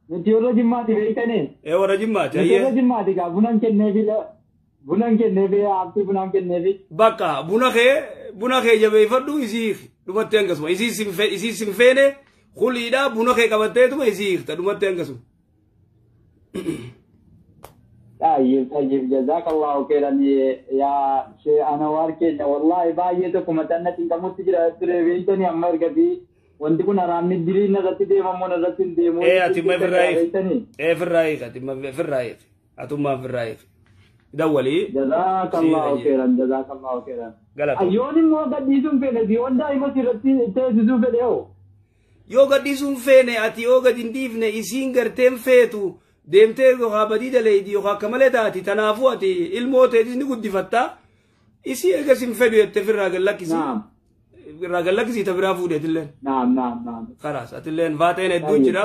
Nuti warra Jimmaati beektanii? Warra Jimmaati. Nuti warra Jimmaati gaa bunaan kenneefi bunaan kenneefi aartii bunaan kenneefi. Bakka buna kee jabeeffadhu isii dhumattee hangasuma isii sin feene kuliidhaa buna kee qabatteetuma isii hiikta dhumattee hangasuma. طيب طيب جزاك الله خيرا يا شيخ انوار كينيا والله باية tokko mataan qamutti jira ture beektanii amma ergatii wanti kun haraamni diriin irratti deemamu irratti hin deemu. Ati ma firraa hiik. Ati ma firraa hiik. Atummaa firraa hiik. Dawwalii. جزاك الله خيرا جزاك الله خيرا. Galata. Yoon immoo gadhiisuun feene yoon daa'ima irratti teessisuu fedhe hoo. Yoo gadhiisuun feene ati yoo gad hin dhiifne isiin garteen feetu. Deemtee yookaan badii daleedii yookaan akka malee taati tanaafuu ati ilmoo teetis ni guddifatta isii eega sin fedhu jettee firraa gallakkisii. Irraa gallakkisii ta biraa fuudheetilleen. Naam naam naam. Karaas atilleen faaxeen hedduu jira.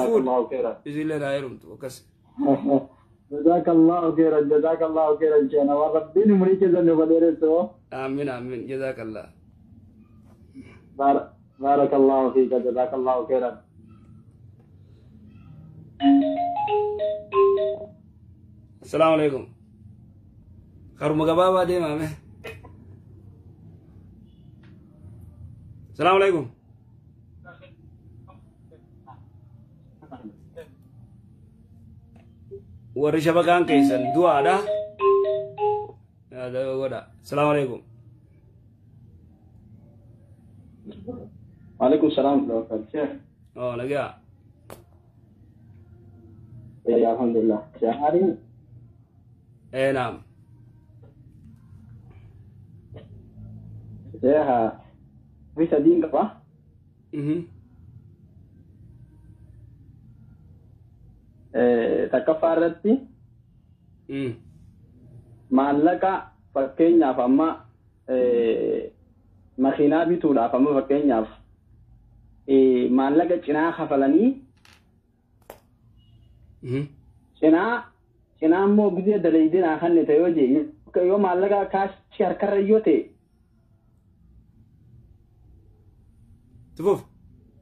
Fuudhe isiilleen haa heerumtu akkas. Jazaakallahu khairan jazaakallahu khairan sheena waan rabbiin umurii keessan nu badheeressu. Amiin amiin jazaakallah. Baarakallahu fiika jazaakallahu khairan. السلام عليكم خرم قبابة دي مامي السلام عليكم ورشبة كان كيسن دعاء ده هذا هو السلام عليكم وعليكم السلام ورحمة الله وبركاته. لقيا يا الحمد لله. شهري اي نعم. يا في سدين قبا takaffaarratti maallaqa fakkeenyaaf amma makiinaa bituudhaaf amma fakkeenyaaf maallaqa cinaa kafalanii cinaa immoo gisee dalaydinaa kan ta'e yoo jee yoo maallaqa kaashii harkarra yoo ta'e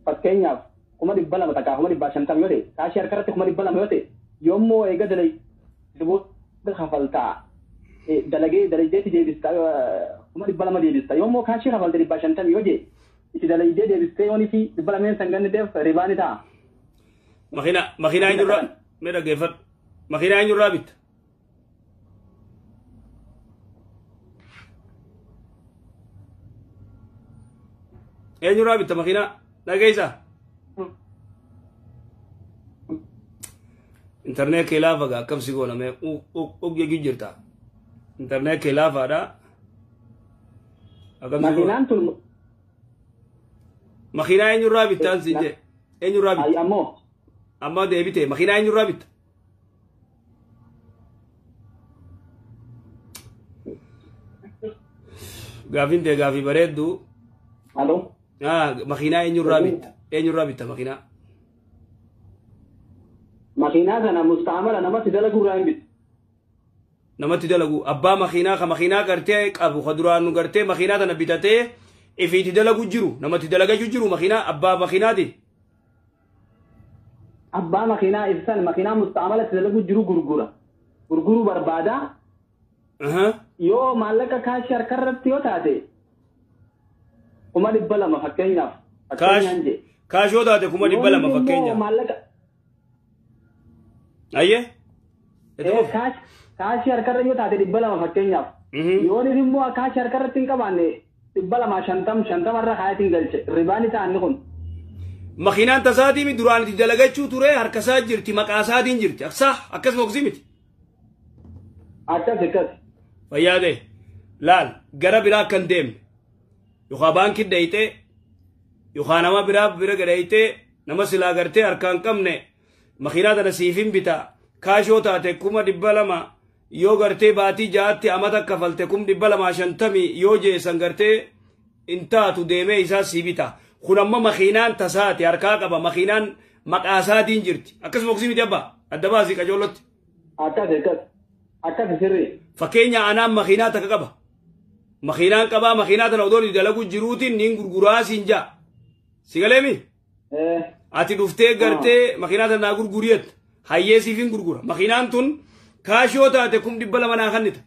fakkeenyaaf 200 takkaa 250 yoo ta'e kaashii harkarratti 200 yoo ta'e yoommoo eega dalaydee kafaltaa dalagee dalaydeetti deebistaa 200 deebistaa yoommoo kaashii kafalte 150 yoo jee itti dalaydee deebistee yoonii fi 200 san ganneteef ribaa ni ta'a. Makiinaa eenyurraa mee dhaggeeffadhu. Makiinaa eenyurraa bitta? Eenyurraa bitta makiinaa? Dhageessaa? Internet kee laafa gaa akkam si goona mee ug jirta. Internet kee laafaadha. Makiinaan tun makiinaa eenyurraa bittaan siin jee eenyurraa bitta? Ammoo amma deebite makiinaa eenyurraa bitta? Gaafiin tee gaafii bareeddu. Aloo. Makiinaa eenyurraa bitta? Eenyurraa bitta makiinaa? Makiinaa sana mustaamala namatti dalagu irraa hin bittu. Namatti dalagu abbaa makiinaa ka makiinaa gartee qabu ka duraan nu gartee makiinaa tana bitatee ifiitti dalagu jiru namatti dalagachuu jiru makiinaa abbaa makiinaati. Abbaa makiinaa ibsan makiinaa mustaamala itti dalagu jiru gurgura. Gurguruu barbaada. Yoo maallaqa kaashii harkarratti yoo taate 200 fakkeenyaaf. Kaashoo taate 200,000 fakkeenyaaf. Maallaqa. Ayyee. Kaashii harkarra yoo taate 200 fakkeenyaaf. Yoon immoo kaashii harkarratti hin qabaanne 250 50 irra kaayatiin galche ribaan isaa inni kun. Makiinaan tasaatii duraan itti dalagachuu ture harka isaa jirti maqaa isaatiin jirti. Akkas moksii miti. Akkas akkas. Fayyaa ta'e laal gara biraa kan deemne yookaan baankii dhayitee yookaan nama biraa bira gadhayitee nama silaa gartee harkaan qabne makiinaa tana siifin bitaa kaashoo taate 200,000 yoo gartee baatii 6tti amata kafalte 250,000 yoo jeesan gartee hin taatu deemee isaa sii bitaa. Kun amma makiinaan tasaati harkaa qaba makiinaan maqaa isaatiin jirti akkasuma oksii miti abbaa adda baasii qajoollotti. Akkas akkas akkas sirrii. Fakkeenya anaan makiinaa takka qaba. Makiinaan qabaa makiinaa tana odoo dalagu jiruutiin niin gurguraa siin jaa. Si galeemi? Ati dhuftee gartee makiinaa tana naa gurguriyet hayyee siifin gurgura. Makiinaan tun kaashoo taate 200,000 naa kennita.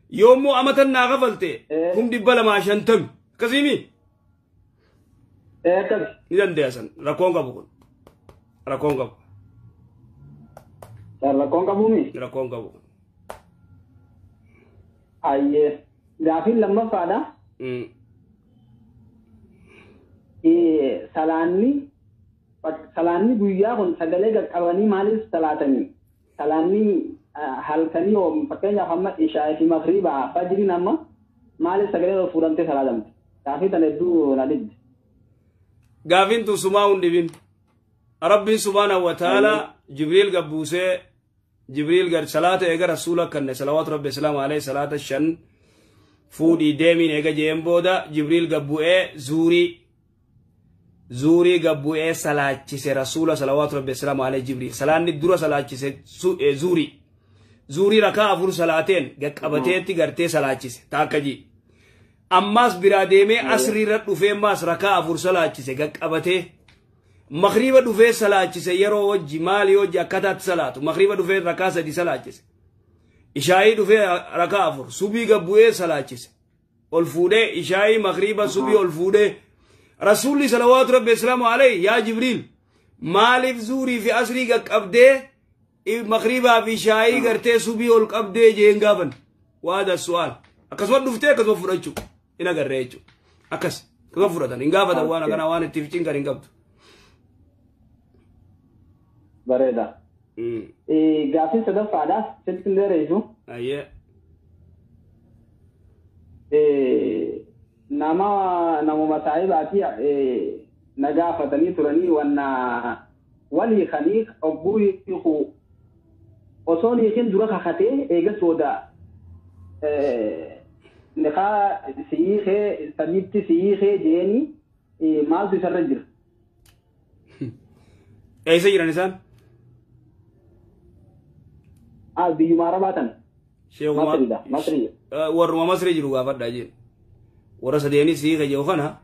Yoommoo amatan naa kafalte 250,000 akkasiimi? Ni dandeessan rakkoon qabu kun rakkoon qabu. Rakkoon qabuumi? Rakkoon qabu. Ayyee gaafiin lammaffaadha. Salaanni guyyaa kun sagalee qaqqabanii maaliif salaatanii? Salaanni halkanii yoo fakkeenyaaf amma ishaa fi magriibaa fajriin amma maaliif sagalee fuudhamtee salaatamte? Gaafii tana hedduu na didde. Gaafiin tun sumaa hin dhibin. Rabbiin subhaanahu wa ta'ala Jibriil gabbuusee Jibriil gar salaata eega rasuula kanne salawaatu rabbi islaamu alayhi salaata 5 fuudhii deemiin eega jeen booda Jibriil gabbu'ee zuurii gabbu'ee salaachise rasuula salawaatu rabbi islaamu alayhi Jibriil salaanni dura salaachise zuurii rakaa 4 salaateen gaqqabateetti gartee salaachise taakka ji. Ammaas biraa deemee asriirra dhufee maas rakaa 4 salaachise gaqqabatee magriiba dhufee salaachise yeroo hojii maali hojii akkataatti salaatu magriiba dhufee rakaa 3 salaachise ishaayii dhufee rakaa 4 subii gabbu'ee salaachise ol fuudhee ishaayii magriiba subii ol fuudhee rasuulli salawaatu rabbi islaamu alayhi yaa Jibriil maaliif zuurii fi asrii qaqqabdee magriibaa fi ishaayii gartee subii ol qabdee jeen gaafan waada su'aal akkasuma dhuftee akkasuma fudhachuu in agarree jechuudha akkas akkasuma fudhatan hin gaafatan waan akkanaa waan itti cinqan hin qabdu. Bareeda. Gaaffii sadaffaadha sitti hin dheeressu. Ayyee. Nama namuma saahibaatii na gaafatanii turanii wanna walii kanii ogguu hiiku osoo hiikin dura kakatee eegas booda niqaa sihiikee sadiitti sihiikee jeeni maaltu isarra jira? Eessa jiran isaan? Biyyuma Arabaa tana. Masriidha. Masrii. Warruma Masrii jiru gaafadhaa jeen. Warra sadeenii sihiike jiru kana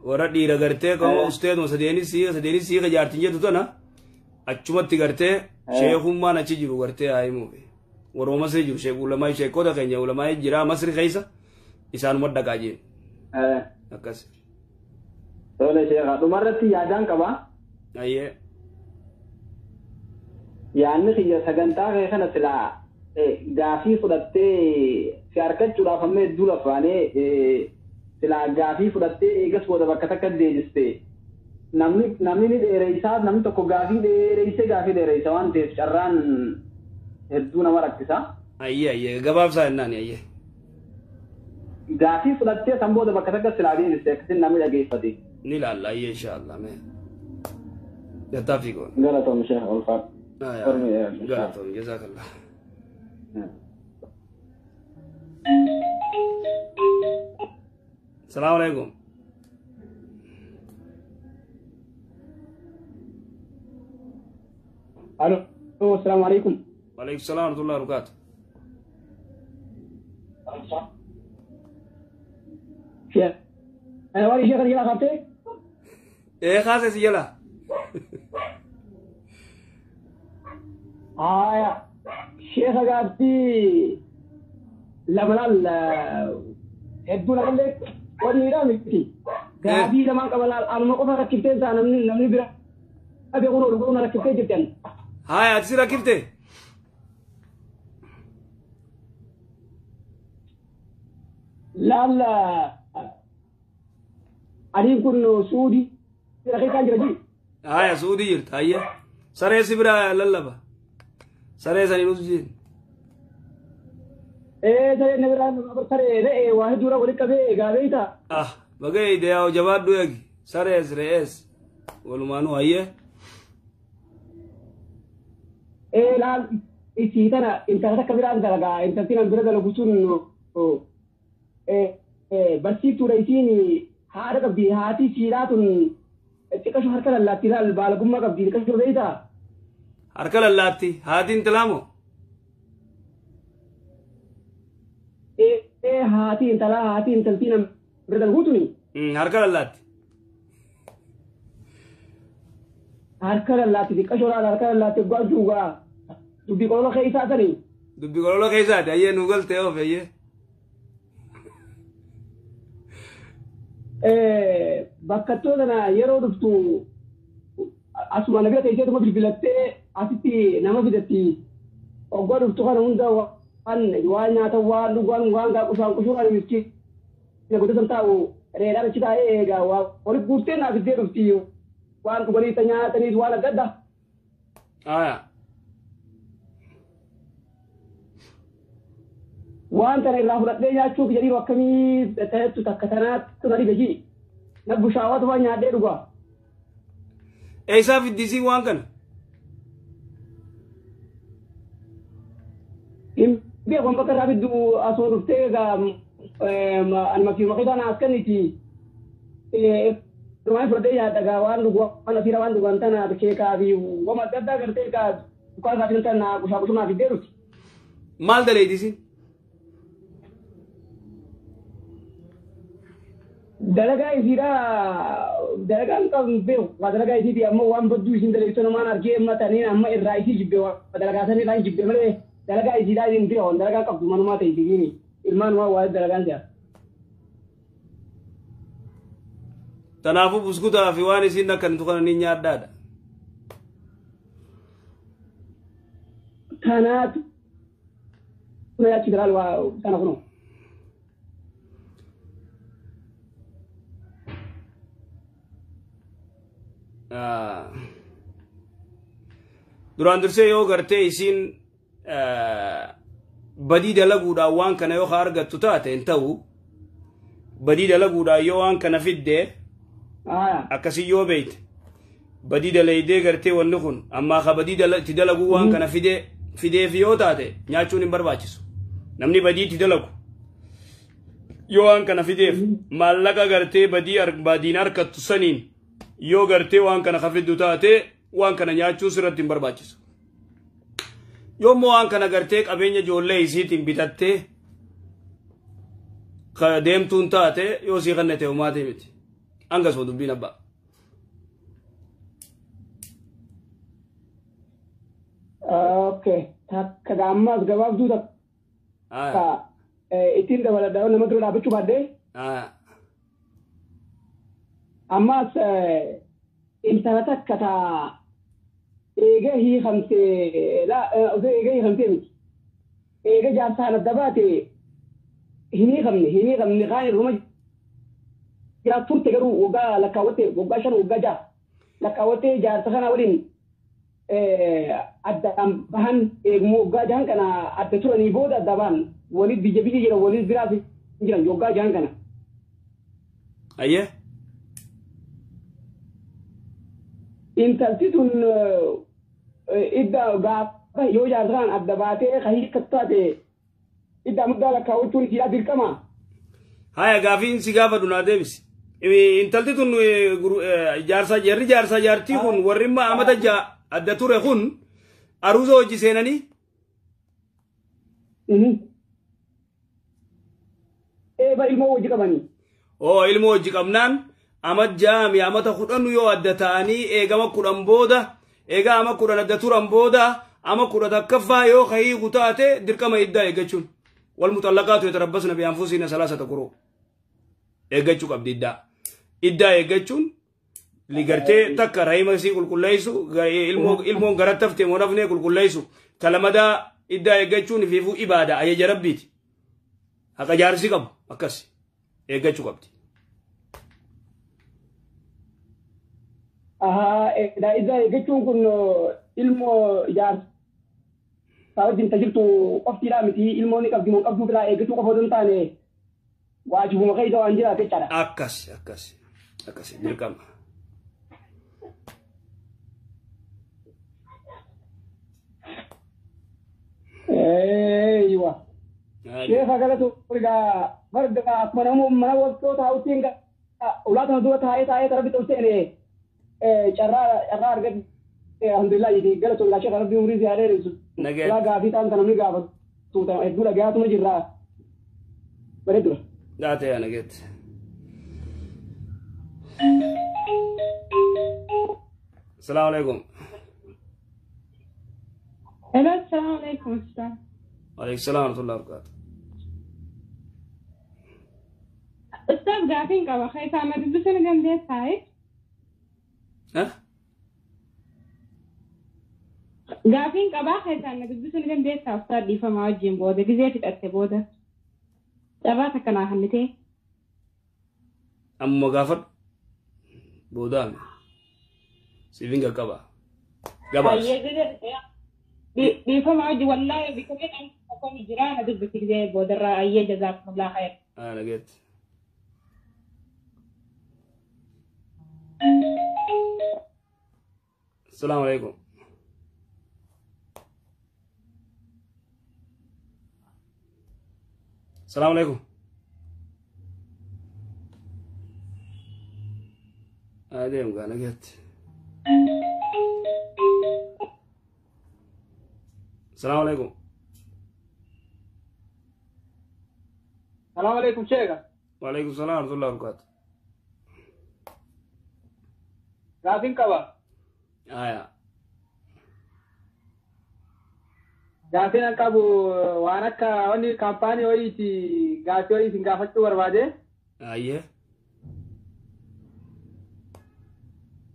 warra dhiira gartee kama usteeduma sadeenii sihiike jaartiin jettu tana achumatti gartee sheekummaan achi jiru gartee haa himuufi. Warruma Masrii jiru sheek ulamaa sheekota keenya ulamaa jira Masrii keessa isaanuma dhaqaa jeen. Akkas. Tole sheekha dhumarratti yaadaan qabaa. Ayyee. Yaanni kiyya sagantaa kee kana silaa gaafii fudhattee si harkachuudhaaf amma hedduu lafaanee silaa gaafii fudhattee eegas booda bakka takka deebiste namni ni dheereysaa namni tokko gaafii dheereysee gaafii dheereysa waan ta'eef carraan hedduu nama rakkisa. Ayyee ayyee gabaabsaa jennaan ayyee. Gaafii fudhattee san booda bakka takka silaa deebiste akkasiin namni dhageeffate. Ni ilaalla ayyee inshaallah mee. Tattaaffii goona. Galatoom sheekh ulfaadha. Galatoom jazaakallah. Salaamu alaikum. Alo, salaamu alaikum. Waalaikum salaam warahmatullahi wabarakatuh. Ana wali sheekh jala qabtee? Ee kaase si jala. Haya, sheekha gaaffii lama laal hedduu namallee waliidha miti. Gaafii lamaan qaba laal anuma qofa rakkiftee isaa namni bira beekuun ol godhuun rakkiftee jirtan. Haya ati si rakkifte? Laal adiin kun Suudii rakkisaan jira ji. Haya Suudii jirta hayya. Saree si bira lallaba. Saree sanii nuti jeen. Saree na bira saree re'ee waa hedduudha walitti qabee egaa beektaa. Ah baga eeyde jabaadhu eegi. Sarees re'ees walumaanuu hayyee. Laal isii tana intala takka biraan dalagaa intalti nan bira dalagu sun barsiiftuudha isiin haadha qabdi haati siidhaa tun xiqqashu harka lallaatti laal baalagummaa qabdi xiqqashu beektaa. Harka lallaatti haati intalaa moo? Haati intalaa haati intaltii nan bira dalaguu tuni. Harka lallaatti. Harka lallaatti xiqqashoo laal harka lallaatti gochuugaa dubbii qololo keessaa sanii. Dubbii qololo keessaati ayyee nu galtee oof ayyee. Bakkattoo sana yeroo dhuftu asuma na bira teesseetuma bilbilattee asitti nama fidatti oggaa dhuftu kana hunda waan waan nyaata waan dhugaan waan qushaan qushuudhaan miskiina godha san taa'u reedhaan achi taa'ee eegaa waa walitti guurtee naaf iddee dhufti waan dhuganii nyaataniis waan adda addaa. Aya. Waan tana irraa fudhadhee nyaachuuf jedhiiru akkamii ta'ettu takka tanaatti na dhibe jii. Na bushaawwatu waan nyaadhee dhugaa. Eessaa fiddisii waan kana? Hin beeku bakka irraa fiddu asuma dhuftee egaa ani makii makiitaa naas kenniti. Dhumaan fudhadhee nyaadha egaa waan dhugu waan asiira waan dhugan tana keekaa fi waan adda addaa gartee egaa dukkaana isaa fidan tana qushaa qushumaa fiddee dhufti. Maal daleedisiin? Dalagaa isiidha dalagaan qabu beeku waa dalagaa isiiti ammoo waan badduu isin daleessu namaan argee amma taniin amma irraa isii jibbe waa dalagaa san irraa jibbe malee dalagaa isiidha isin beeku dalagaa qabdu manumaa ta'e isiin ilmaan waa waa dalagaan si'a. Kanaafuu buskutaa fi waan isin akkan tuqan ni nyaadhaadha. Kanaatu na yaachi dalaal waa kana kunoo. Duraan dursee yoo gartee isiin badii dalaguudhaan waan kana yoo argattu taate hin ta'u badii dalaguudhaan yoo waan kana fidde akkasii yoo beeyte badii dalaydee gartee wanni kun ammaa ka badii itti dalaguu waan kana fideef yoo taate nyaachuun hin barbaachisu. Namni badii itti dalagu yoo waan kana fideef maallaqa gartee badii badiin harkattu saniin yoo gartee waan kana ka fiddu taate waan kana nyaachuun sirratti hin barbaachisu. Yommuu waan kana gartee qabeenya ijoollee isiitiin bitattee deemtuun taate yoo sii kannate homaatee miti. Hanga soo dubbiin abbaa. Okay. Takka ammas gabaabduu takka ittiin dabaladhaa nama dura dhaabbachuu baaddee. Ammas intala takka taa eega hiikamtee eega hiikamtee miti. Eega jaarsaan adda baate hin hiikamne kaan irruma jira turte garuu waggaa lakkaawwattee waggaa 5 waggaa 6 lakkaawwattee jaarsa kana waliin addaan bahan eegummoo waggaa 6 kana adda turanii booda adda bahan waliin biyya biyya jiran waliin biraas jiran waggaa 6 kana. Ayyee. Intalti tun idda gaafa yoo jaarsa kanaan adda baatee ka hiikkattu taate idda muddaa lakkaawwachuun isiidhaa dirqama. Haya gaafiin si gaafadhu naa deebisi. Intalti tun jaarsa jarri jaarsa jaartii kun warri immoo amata 6 adda ture kun aruuza hojii seenanii. Ba ilmoo hojii qabanii. Oo ilmoo hojii qabnaan ama 6 amata 10 yoo adda ta'anii eegama 10 booda eegaa ama 10 adda turan booda ama 11ffaa yoo hiiku taate dirqama iddaa eeggachuun. Wal mutallaqaatu yatarabbasna bi anfusina 3 quruu. Eeggachuu qabdi iddaa. Iddaa eeggachuun ligartee takka rahima sii qulqulleessu ilmoon garatti haftee moo nafnee qulqulleessu talamadaa iddaa eeggachuun ifiifuu ibaada ajaja rabbiiti. Haqa jaarsi qabu akkas eeggachuu qabdi. Iddaa eeggachuun kun ilmoo jaarsaa wajjin tajirtu qoftiidhaa miti ilmoo ni qabdi moo qabduu biraa eeggachuu qofa osoo hin taane waajibuma keessa waan jiraate jechaadha. Akkas akkas akkas dirqama. Eeywa. Sheekha galatu egaa barga akkuma nama mana waqtoo taa'uutiin ulaa kana dura taa'ee taa'ee rabbi tolcheene carraa carraa argadhe alhamdulillah jedhee galatu egaa sheekha rabbi umrii si haa dheeressu. Ulaa gaafii ta'an kan namni gaafatu hedduu dhagayaatuma jirra. Bareeddudha. Daatee yaa nageetti. Salaamu alaikum. Hello, assalamu alaikum ustaz. Waalaikum salaam warahmatullahi wabarakatuh. Ustaz gaafiin qaba keessaa na dubbisuu ni dandeessaa? Gaafiin qabaa keessaa na dubbisuu ni dandeessaa ustaz dhiifamaa wajjin booda gizee fixatte booda. Carraa takka naa kennitee. Amma gaafadhu boodaame siifin qaqqaba. Gabaas. Dhiifama wajjin wallaahi bika jedhamu tokkoon jira na dubbisi gizee boodarraa ayyee jazaakumullah khayr. Nageetti. Asalaamu alaikum. Asalaamu alaikum. Adeem gaa nageetti. Asalaamu alaikum. Salaamu alaikum sheekha. Waalaikum salaam warahmatullahi wabarakatuh. Gaafiin qaba. Aya. Gaafiin an qabu waan akka wanni kaampaanii wayiiti gaafii wayii isin gaafachuu barbaade. Ayyee.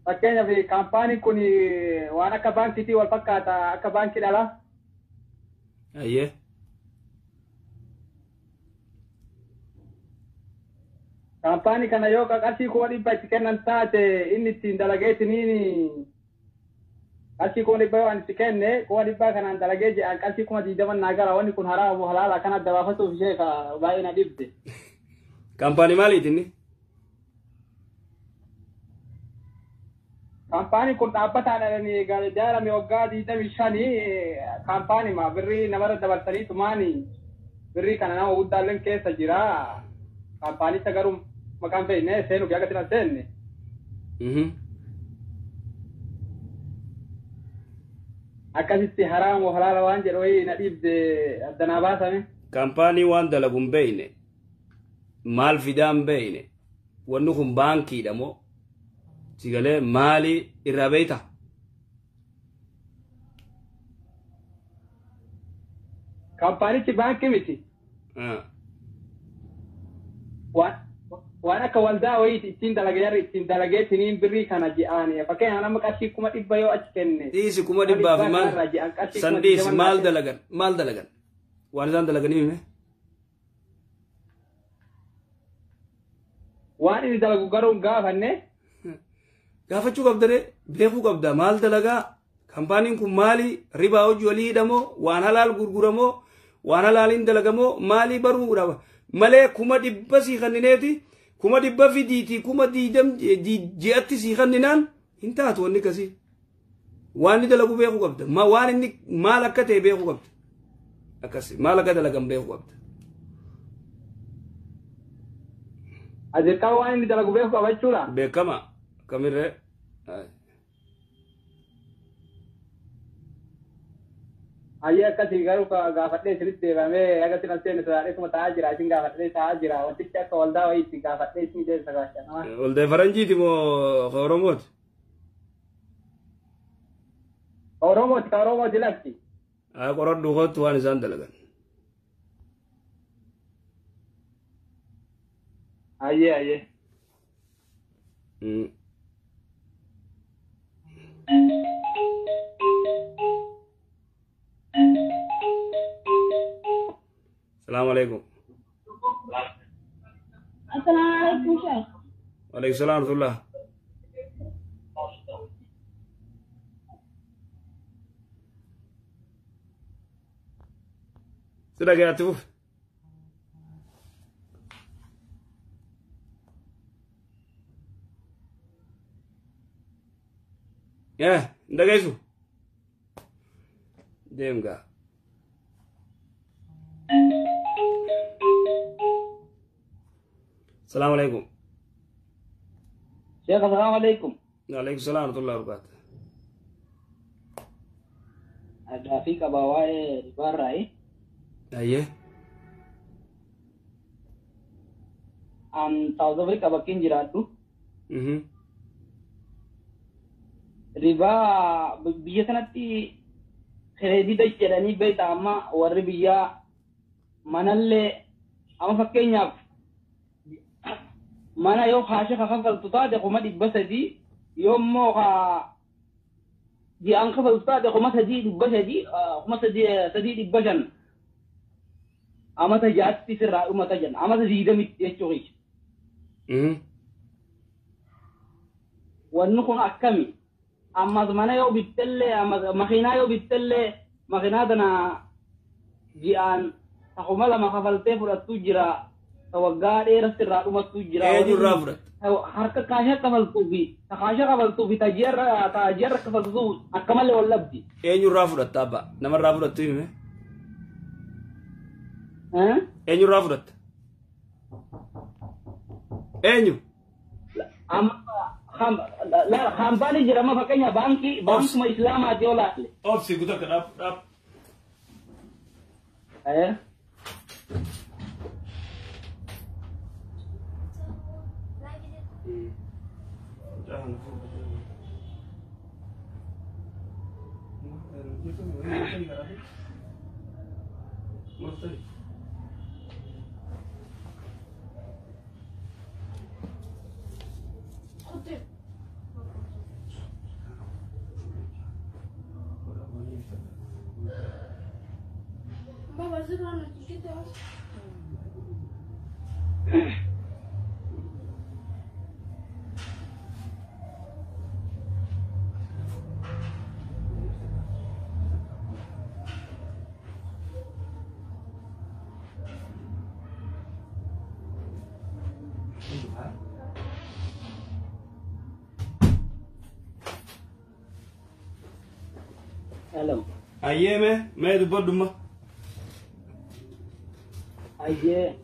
Fakkeenyaaf kaampaaniin kun waan akka baankiitii wal fakkaata akka baankii dhala. Ayyee. Kaampaanii kana yoo qarshii 100,000 itti kennan taate inni ittiin dalageetiniin qarshii 100,000 yoo ani itti kenne 100,000 kanaan dalagee jedhan qarshii 20,000 naa gara wanni kun haraama moo halaala kana adda baafatuuf sheeka baay'ee na dhibde. Kaampaanii maaliiti inni? Kaampaaniin kun dhaabbataan ijaarame waggaa 25 kaampaanima birrii namarra dabarsanii tumaani birrii kana nama guddaalleen keessa jira. Kaampaanicha garuu maqaan fe'ine seenuuf yaga sinan seenne. Akkasitti haraama halaala waan jedhu wayii na dhibde addanaa baasame. Kaampaanii waan dalagu hin beekne maal fidaa hin beekne wanni kun baankiidha moo sigalee maali irraa beekta? Kaampaanichi baankii miti. Waan akka waldaa wayiiti ittiin dalagee jarri ittiin dalageetiniin birrii kana ji'aani. Fakkeenyaaf nama qarshii 100,000 yoo achi kenne. Dhiisi 100,000 fi maal san dhiisi maal dalagan maal dalagan waan isaan dalaganii hime. Waan inni dalagu garuu hin gaafanne. Gaafachuu qabda beekuu qabda maal dalagaa kaampaaniin kun maali ribaa hojii walii hidhamoo waan halaal gurguramoo waan halaaliin dalagamoo maalii baruu dhaba malee 100,000 sii kennineeti 100,000 fidiitii 20,000 ji'atti sii kenninaan hin taatu wanni akkasii waan inni dalagu beekuu qabda waan inni maal akka ta'e beekuu qabda akkasi maal akka dalagan beekuu qabda. Adirqama waan inni dalagu beekuu qaba jechuudha. Beekama kamirree. Ayyee akkasii garuu gaafadhee isinitti deebamee akka isin seenne sodaadheetuma taa'aa jira isin gaafadhee taa'aa jira wantichi akka waldaa wayiitti gaafadhee isin deebisa gaafadha. Waldaa faranjiiti moo Oromooti? Oromooti ka Oromooti lakki. Qoradhu kootu waan isaan dalagan. Ayyee ayyee. Salaamu alaikum. Assalaamu alaikum Sheekh. Waalaikum salaam warahmatullah. Si dhagayaatti fufi. Hin dhageessu? Deem gaa. Salaamu alaikum. Sheekh, assalaamu alaikum. Waalaikum salaam warahmatullahi wabarakatuh. Gaafii qabaa waa'ee ribaarraayi. Ayyee. An South Africa bakkiin jiraadhu. Ribaa biyya sanatti kireedita jedhanii beektaa amma warri biyyaa manallee amma fakkeenyaaf mana yoo kaashe kafaltu taate 300,000 yoo immoo ji'aan kafaltu taate 3,300 3,500 amata 6tti sirraa dhumata jenna amata 20tti jechuudha. Wanni kun akkami? Ammas mana yoo bittellee makiinaa yoo bittellee makiinaa tana ji'aan 2,000 kafaltee fudhattu jira. Waggaa dheeraa sirraa dhumattu jira. Eenyurraa fudhatta? Harka kaasha kafaltuu fi kaasha kafaltuu fi taajiyarra kafaltuu akka malee wal dhabdi. Eenyurraa fudhatta abbaa? Namarraa fudhattu hime? Eenyurraa fudhatta? Eenyu? Kaampaanii jira amma fakkeenya baankii baankuma Islaamaati yoo laalle. Obsi guutuu dhaab dhaab. Hello. Ayyee mee dubbadhumma. Ayyee.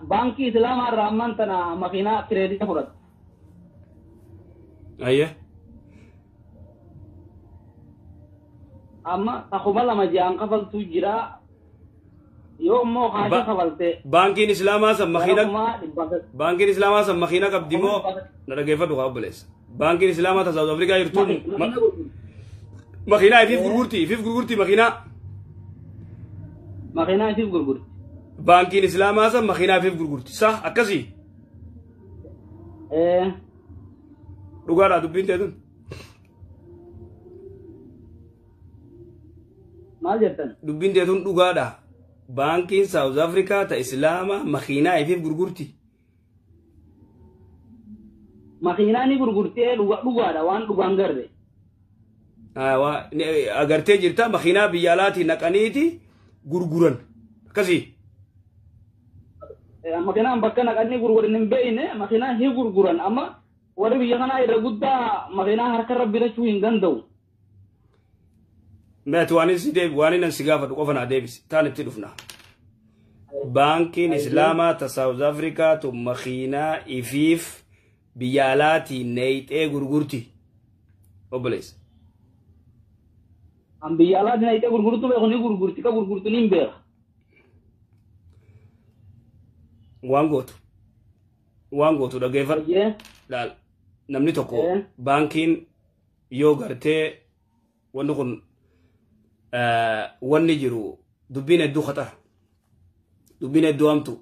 Baankii Islaamaa irraa ammaan tana makiinaa kireedita fudhata. Ayyee. Amma 2,000 ji'aan kafaltuu jira. Yoo immoo kaasha kafalte. Baankiin Islaamaa san makiinaa Baankiin Islaamaa san makiinaa qabdi moo na dhaggeeffadhu haa obboleessa. Baankiin Islaamaa ta South Africa jirtu makiinaa ifiif gurgurti ifiif gurgurti makiinaa. Makiinaa ifiif gurgurti. Baankiin Islaamaa san makiinaa ifiif gurgurti. Sah akkasii. Dhugaadhaa dubbiin ta'e tun. Maal jettan? Dubbiin ta'e tun dhugaadhaa. Baankiin South Africa ta Islaamaa makiinaa ifiif gurgurti. Makiinaa ni gurgurtee dhugaadha waan dhugaan garre. Agartee jirta makiinaa biyya alaatii naqaniiti gurguran. Akkasii. Makiinaan bakka naqanii gurguran hin beekne makiinaa hin gurguran amma warri biyya kanaa irra guddaa makiinaa harkarra bitachuu hin danda'u. Meeti waan si deebi waan inni si gaafadhu qofa naa deebisi taan itti dhufna. Baankiin Islaamaa ta South Africa tu makiinaa ifiif biyya alaatii neeyxee gurgurti. Obboleessa. An biyya alaatii neeyxee gurgurtu beeku ni gurgurti ka gurgurtu ni hin beeka. Waan gootu dhaggeeffadhu. Laal namni tokko baankiin yoo gartee wanni kun wanni jiru dubbiin hedduu khatara. Dubbiin hedduu hamtu.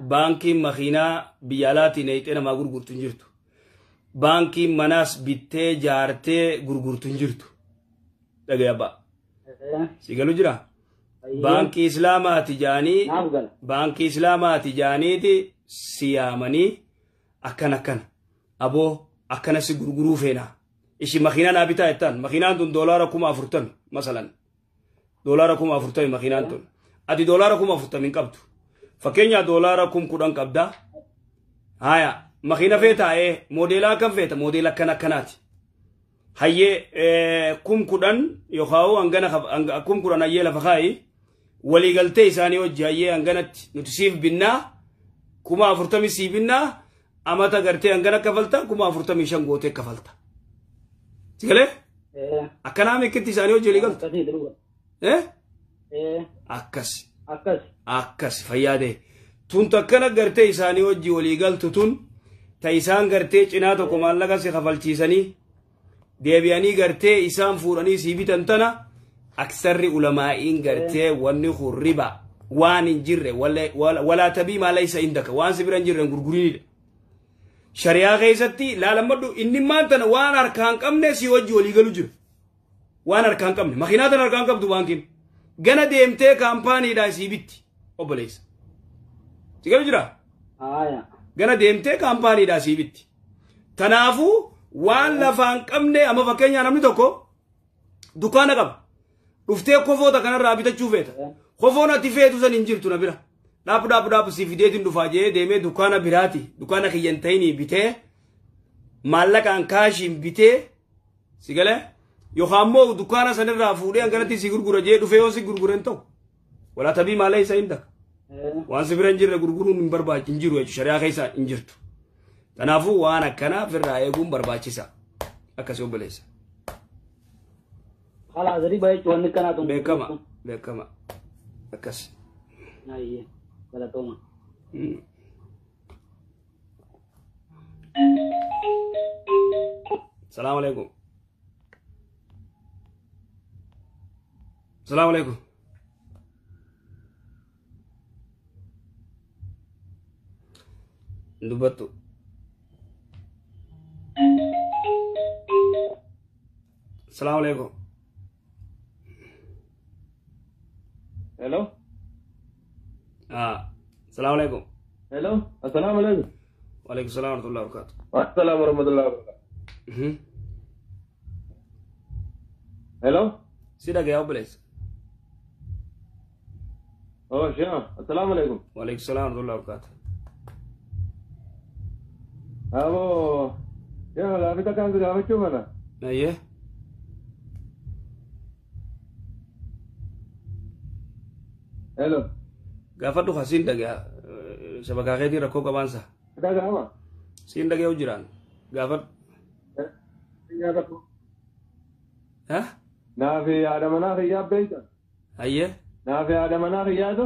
Baankiin makiinaa biyya alaatii neeyxee namaa gurgurtu hin jirtu. Baankiin manaas bittee jaartee gurgurtu hin jirtu. Dhagaya abbaa. Si galu jira? Baankii Islaamaati jaanii baankii Islaamaati jaaniiti si yaamanii akkana akkana. Aboo akkana si gurguruu feena. Ishi makiinaa naa bitaa jettaan makiinaan tun $40,000 masalan. $40,000 makiinaan tun. Ati $40,000 hin qabdu. Fakkeenyaa $10,000 qabda. Haya makiina feetaa moodeela akkam feeta moodeela akkana akkanaati. Hayyee 10,000 yookaan hangana 10,000 hayyee lafa kaayi waliigaltee isaanii hojii hayyee hanganatti nuti siif binnaa 40,000 siif binnaa amata gartee hangana kafalta 45,000 gootee kafalta. Sigalee? Akkanaa meeqatti isaanii hojii waliigaltu? Akkas. Akkas fayyaade. Tun takkana gartee isaanii hojii waliigaltu tun ta isaan gartee cinaa tokko maallaqa si kafalchiisanii deebi'anii gartee isaan fuudhanii sii bitan tana aksarri ulamaa'iin gartee wanni kun riba waan hin jirre walaa tabii maa laysa indaka waan si bira hin jirre hin gurgurinidha. Shari'aa keessatti laalammadhu inni maan tana waan harkaan qabne si wajji walii galu jira. Waan harkaan qabne makiinaa tana harkaan qabdu baankiin gana deemtee kaampaaniidhaa sii bitti obboleessa. Si galu jira? Gana deemtee kaampaaniidhaa sii bitti. Tanaafuu waan lafaan qabne amma fakkeenyaa namni tokko dukkaana qaba. Dhuftee kofoota kanarraa bitachuu feeta. Kofoon ati feetu san hin jirtu na bira. Dhaabu dhaabu dhaabu si fideetiin dhufaa jee deemee dukkaana biraati. Dukkaana kiyyan ta'inii bitee maallaqaan kaashiin bitee si galee yookaan immoo dukkaana sanirraa fuudhee hanganatti si gurgura jee dhufee yoo si gurgure hin ta'u. Walaa tabii maalee isa hin daka. Waan si bira hin jirre gurguruun hin barbaachisu hin jiru jechuudha. Shari'aa keessa hin jirtu. Kanaafuu waan akkanaa ofirraa eeguun barbaachisa. Akkasii obboleessa. Haala riba jechuun wanni akkanaa tun. Beekama beekama akkas. Galatooma. Salaamu alaikum. Salaamu alaikum. Dubbattu. Salaamu alaikum. Hello. Salaamu alaikum. Hello. Assalaamu alaikum. Wa alaikum salaam wa rahmatullahi wa barakatuh. Assalaamu wa rahmatullahi wa barakatuh. Hello. Si dhagaya obboleessa. Oh, sure. Assalaamu alaikum. Wa alaikum salaam wa rahmatullahi wa barakatuh. Abo, yaa gaafii takkaan si gaafachuu kana. Ayyee. Hello. Gaafadhu ka siin dhagaya shabakaa keetiin rakkoo qabaansa. Dhaga'ama. Siin dhagaya jiraan gaafadhu. Gaafadhu. Ha? Naafi haadha manaa kiyyaa beekta. Ayyee. Naafi haadha manaa kiyyaatu.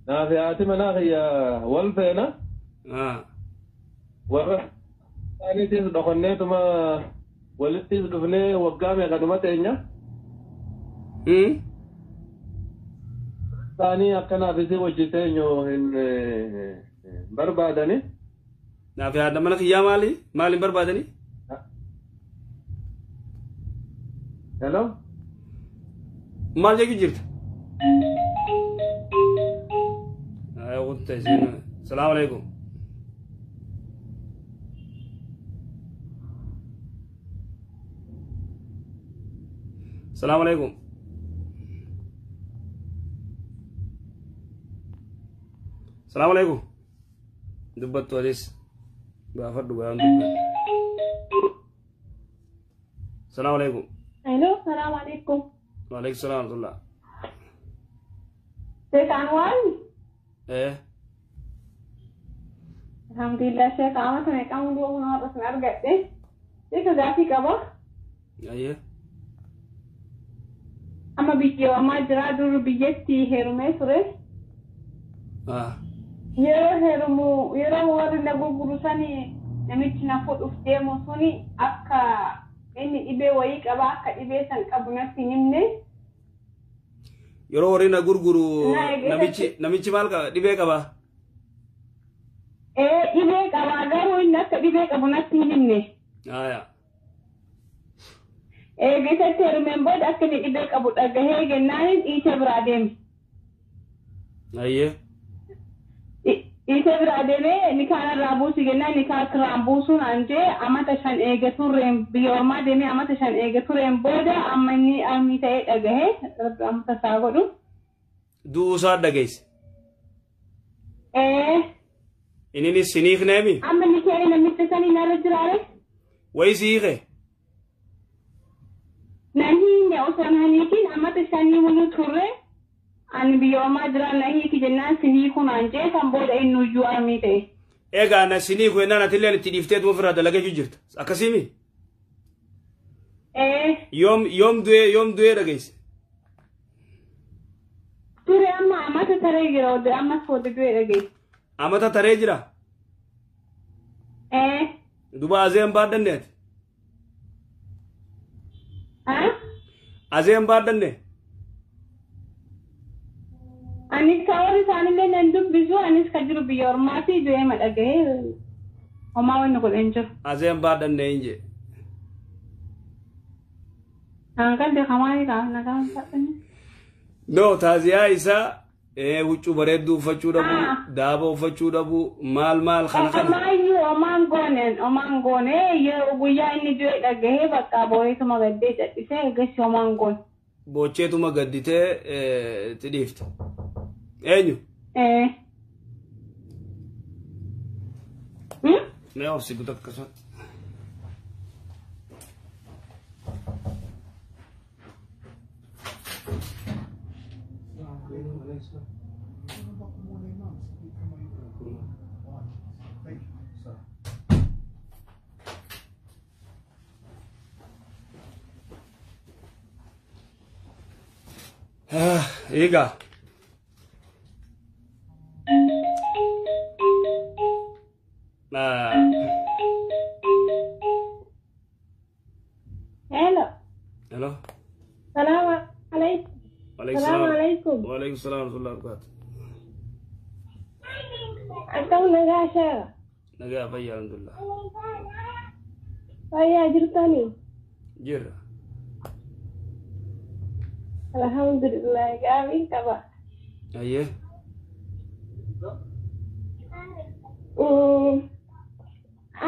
Naafi haati manaa kiyyaa wal feena. Warra isaaniitis dhokonneetuma walittis dhufnee waggaa meeqa teenya. Isaanii akkanaaf isii wajji teenyu hin barbaadani. Naafi haadha mana kiyyaa maali? Maal hin barbaadani? Hello? Maal jechuu jirta? Qunta isiin. Salaamu alaikum. Salaamu alaikum. Salaamu alaikum. Dubbattu atis gaafadhu bayaan dubbattu. Salaamu alaikum. Hello, salaamu alaikum. Wa alaikum salaam wa rahmatullah. Sheikh Anwar? Alhamdulillah Sheikh amata meeqaan hunduu nama dhufne argadhe. Sheikh gaafii qaba. Ayyee. Amma biyya ammaa jira dur biyyatti heerumee ture. Yeroo heerumu yeroo warri na gurguru sani namichi na fuudhuuf deemu suni akka inni dhibee wayii qaba akka dhibee san qabu natti hin himne. Yeroo warri na gurguru namichi maal qaba dhibee qaba? Dhibee qabaa garuu inni akka dhibee qabu natti hin himne. Aya. Eega isatti heerumeen booda akka inni dhibee qabu dhagahee gennaanin dhiisee biraa deeme. Ayyee. Dhiisee biraa deemee nikaan irraa buusi gennaan nikaa kiraan buusuun an jee amata 5 eega turreen biyya ormaa deemee amata 5 eega tureen booda amma inni armii ta'ee dhagahee rabbi amata isaa godhu. Du'uu isaa dhageesse. Ee. Inninis sin hiikneemi? Amma nikeen namicha sanii narra jiraare. Wayi si hiike? Nan hiikne osoo nan hiikin amata 5 muluu turre ani biyya ormaa jiraan na hiiki jennaan sin hiikuu naan jee san booda inni iyyuu armii ta'e. Egaa na sin hiiku jennaan atilleen itti dhiiftee ofirraa dalagachuu jirta. Akkasiimi? Ee. Yoom du'ee dhageesse? Ture amma amata taree jira amma booda du'ee dhageesse. Amata taree jira? Ee. Duba azeen baadhanne ati? Azeen baadhanne? Anis ka warri isaanillee nan dubbisu anis ka jiru biyya ormaati du'ee ma dhagahee homaa wanni godhe hin jiru. Azeen baadhanne hin jee. An qalbii kamaanii qaama nagaan baadhanne. No, taaziyaa isaa huccuu bareedduu uffachuu dhabuu, daaba uffachuu dhabuu, maal maal kana kana. Amaayyuu omaan goone yeroo guyyaa inni du'e dhagahee bakka boo'eetuma gaddee cadhisee eegasi omaan goone. Boocheetuma gadditee itti dhiifte. Eenyu? Ee. Mee obsi guutuu akkasumatti. Egaa. Hello. Hello. Salaam alaikum. Waalaikum Salaam salaam. alaikum. Waalaikum salaam warahmatullahi wabarakatuh. Akkam nagaa sheera? Nagaa fayyaa alhamdulillah. Fayyaa jirtanii? Jirra. Alhamdulillah gaafiin qaba. Ayyee.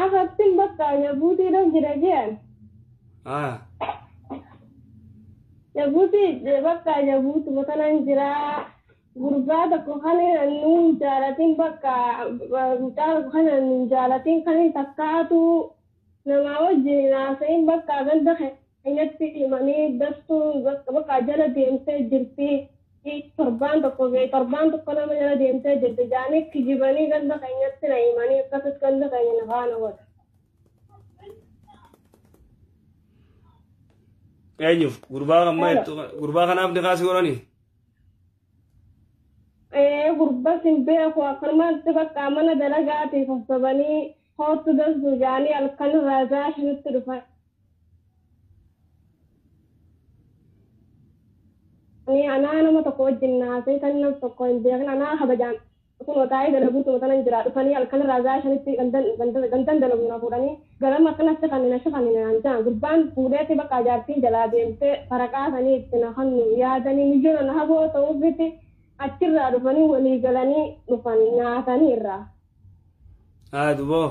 Afattiin bakka Jabuutiidhaan jira jean. Jabuutii bakka Jabuutuma kanan jira. Gurbaa tokko kan nuun jaalatin bakka mucaa tokko kan nuun jaalatin kan takkaatu namaa wajjin haasa'in bakka ganda keenyatti himanii dastuu bakka jala deemtee jirti. Torbaan tokko ga'e torbaan tokko nama jala deemtee jirti jaanii kijibanii ganda keenyatti na himanii akkasumas ganda keenya na faana godha. Eenyuuf gurbaa amma gurbaa kanaaf ni kaasii godhanii? Gurbaa sin beeku akkanumatti bakka mana dalagaatiif sassaabanii hoottu dastuu jaanii halkan irraa 5:00 dhufan. Anaa nama tokko wajjin naasee kan nama tokko hin beekne anaa kabajaan kun taa'ee dalaguutuma kanan jira dhufanii halkan irraa 5:00 gandan dalagu na fuudhanii garama akkanatti kanneen achi kanneen naan jedhan gurbaan fuudheetti bakka jaartiin jalaa deemtee faraqaa sanii itti na hannu yaadanii mijoona na haboo ta'uufitti achirraa dhufanii walii galanii dhufan nyaatanii irraa. Haa duboo.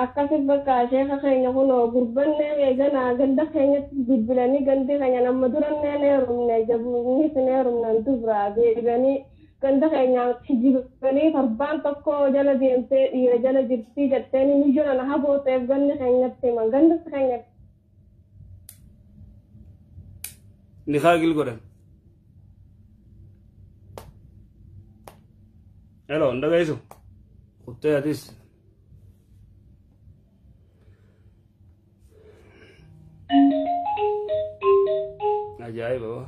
Akkasii bakka sheeka keenya kunoo gurbannee eeganaa ganda keenyatti bilbilanii gandi keenya nama durannee heerumne jabuunis heerumnan dubraa deebi'anii ganda keenyaan kijibanii torbaan tokko jala deemtee dhiira jala jirtii jetteeni mijoona na haboo ta'eef gandi keenyatti himan gandi keenya. Nikaa gil godhan. Hello, ndagaisu. Kuttee atis. Ajaa'iba boo.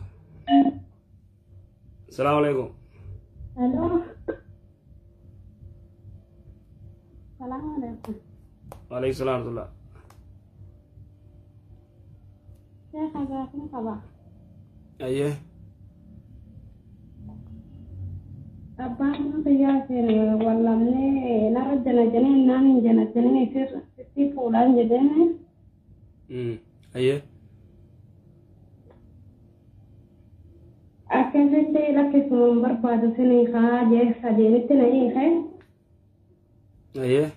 Salaamu alaikum. Hello. Salaamu alaikum. Waalaikum salaam warahmatullah. Sheekha gaafii qaba. Ayyee. Abbaan kiyyaa seen wallamnee narra jana naan hin jana jananii sirriitti fuudhaan jedheen. Ayyee. Akkasitti lakkisuma hin barbaadu sinii haa jee sadeenitti na hiike. Ayyee.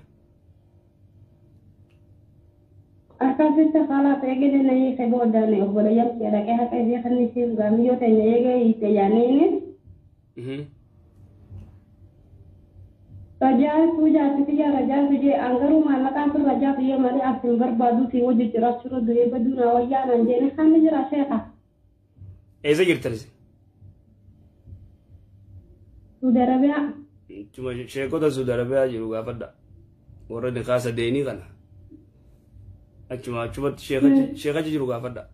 Akkasitti haala eegale na hiike boodaan obboleeyyan kee dhaqee haqa ishee kan isiif gaamiyyoo teenya eegee hiite jaaniini. Rajaatu jaarsi kiyya rajaatu jee an garuu maallaqaan sun rajaatu jee malee as hin barbaadu si wajji jiraachuu du'ee baduu naa wayyaa naan jeeni kan jira sheeka. Eessa jirtan isin? Suudi Arabiyaa. Sheekota Suudi Arabiyaa jiru gaafadha. Warra niqaasa deenii kana. Achuma achumatti sheekachi jiru gaafadha.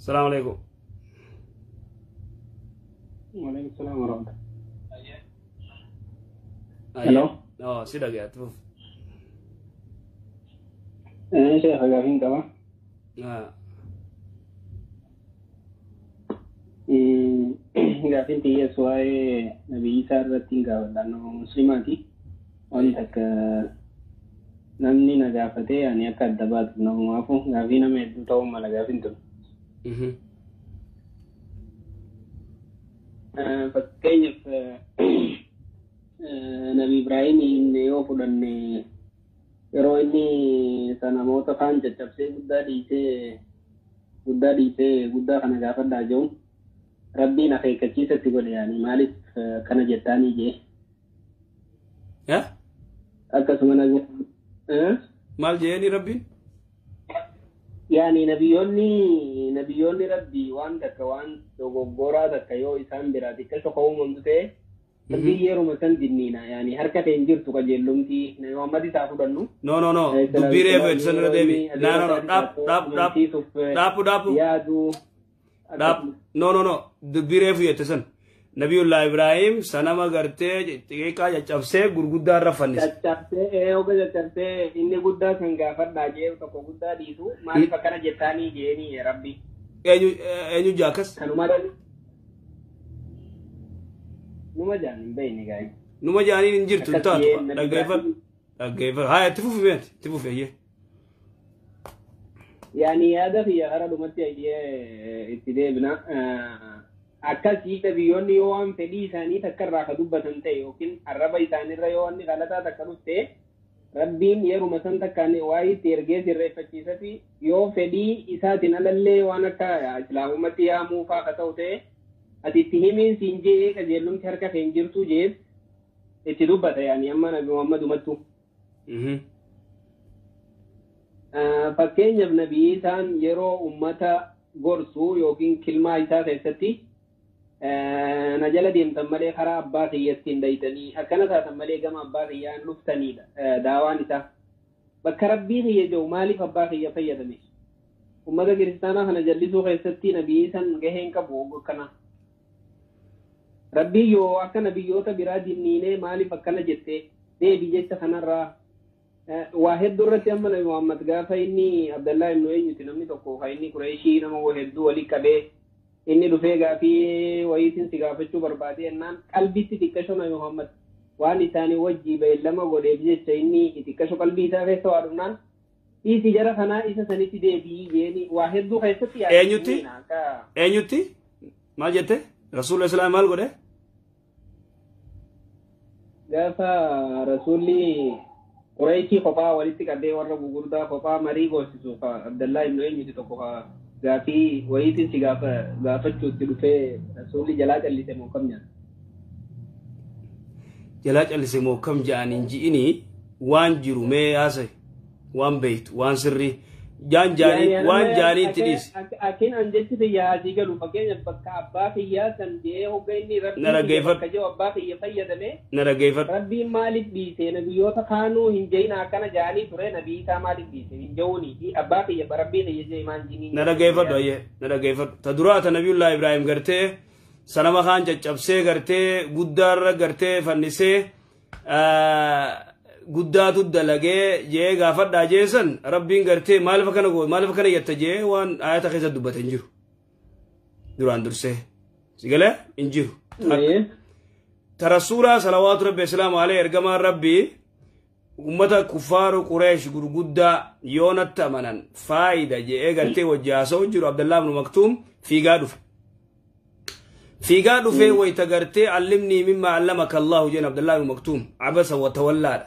Salaamu alaikum. Waalaikum salaam warahmatullahi. Hello. Oh, si dhagaya tuuf. Sheekha gaafiin qaba. Gaafiin xiyyeessu waa'ee Nabii Isaa irratti hin gaafadha. Nama Muslimaati. Waan takka namni na gaafatee ani akka adda baatu namumaafu gaafii nama hedduu ta'uu mala gaafiin tun. Fakkeenyaaf Nabi Ibraahimiin yoo fudhanne yeroo inni isa namoota kaan caccabsee guddaa dhiisee guddaa kana gaafadhaa jiru Rabbiin akeekkachiisatti godhe yaani maaliif kana jettaanii jee. Akkasuma maal jeeni Rabbiin? Yaani nabiyyoonni Rabbii waan takka waan dogoggoraa takka yoo isaan biraa xiqqaa shoka uumamtu ta'e Rabbiin yeruma san dinniina yaani harka ta'e hin jirtu qajeellumti Nabi Muhammad isaa fudhannu. No no no dubbii reefu san irra deebi. No no no dhaab dhaab dhaab dhaabu dhaabu. Yaadu. Dhaab no no no dubbii reefu jette san. Nabiyullah Ibrahim sanama gartee xixiqqaa caccabsee gurguddaa irra fannise. Caccabsee hoga caccabsee inni guddaa san gaafadhaa jee tokko guddaa dhiisu maaliif akkana jettaanii jeeni Rabbi. Eenyu jaakas? Kanuma numa jaan hin beekne gaa'e. Numa jaaniin hin jirtu hin taatu dhaggeeffadhu dhaggeeffadhu haa itti fufi meeti itti fufi eeyyee. Yaani yaada kiyya gara dhumatti eeyyee itti deebina. Akkasii nabiyyoonni yoo waan fedhii isaanii takka irraa ka dubbatan ta'e yookiin arraba isaaniirra yoo wanni galataa takka dhufte Rabbiin yeruma san takkaan waa'ee itti ergee sirreeffachiisa fi yoo fedhii isaatiin alallee waan akka islaamummaatti yaamuu fa'aa ka ta'u ta'e ati itti himiin siin jee qajeellumti harka kee hin jirtu jeef itti dubbata yaani amma Nabi Muhammad umattu. Fakkeenyaaf Nabii isaan yeroo ummata gorsu yookiin kilmaa isaa keessatti na jala deemtan malee karaa abbaa kiyyatti hin dayitanii akkana taatan malee gama abbaa kiyyaa hin dhuftanidha daawaan isaa. Bakka Rabbii kiyya jiru maaliif abbaa kiyya fayyadame? Ummata kiristaanaa kana jallisuu keessatti Nabii isaan gaheen qabu akkana. Rabbii yoo akka nabiyyoota biraa dinniinee maaliif akkana jettee deebii jecha kanarraa waa hedduu irratti amma Nabi Muhammad gaafa inni Abdallaa ibnu eenyuti namni tokko kan inni Qureeshii nama hedduu walii qabee inni dhufee gaafii wayiitiin si gaafachuu barbaade jennaan qalbiitti xiqqasho Nabi Muhammad waan isaanii wajjii beellama godheef jecha inni xiqqasho qalbii isaa keessa waa dhufnaan dhiisi jara kanaa isa sanitti deebii jeeni waa hedduu keessatti Eenyutti? Eenyutti? Maal jette? Rasuulli Islaam maal godhe? Gaafa Rasuulli Qureeshii kophaa walitti qabee warra gugurdaa kophaa marii goosisu Abdallaa ibnu eenyuti tokko gaafii wayiitiin si gaafachuutti dhufee Rasuulli jalaa callise moo kam jedhan? Jalaa callise moo kam jedhan hin ji'inii waan jiru mee haasa'e waan beektu waan sirrii jaan jaanii waan jaanii itti dhiisi. Akin an jechi kiyya asii galu fakkeenyaaf bakka abbaa kiyyaa san jee hogga inni rabbii bakka jiru abbaa kiyya fayyadame. Na dhaggeeffadhu. Rabbiin maaliif dhiise nabiyyoota kaanuu hin jehin akkana jaanii ture nabii isaa maaliif dhiise hin jehuunii fi abbaa kiyya rabbii kiyya jee maan jiniin. Na dhaggeeffadhu ayyee na dhaggeeffadhu. Ta duraa ta nabiyullaa Ibraahim gartee sanama kaan caccabsee gartee guddaarra gartee fannisee guddaatu dalagee jee gaafadhaa jeesan rabbiin gartee maaliif akkana goote maaliif akkana jetta jee waan ayata keessa dubbate hin jiru. Duraan dursee si galee hin jiru. Ta rasuulaa salawaatu rabbi islaamu alayhi ergamaan rabbii ummata kuffaaru Qureesh gurguddaa yoo natti amanan faayida je'ee gartee wajji haasa'u jiru Abdallaa ibnu Maktuum fiigaa dhufe. Fiigaa dhufee wayita gartee allimnii mimmaa allamaka Allahu jeen Abdallaa ibnu Maktuum abasa watawallaadha.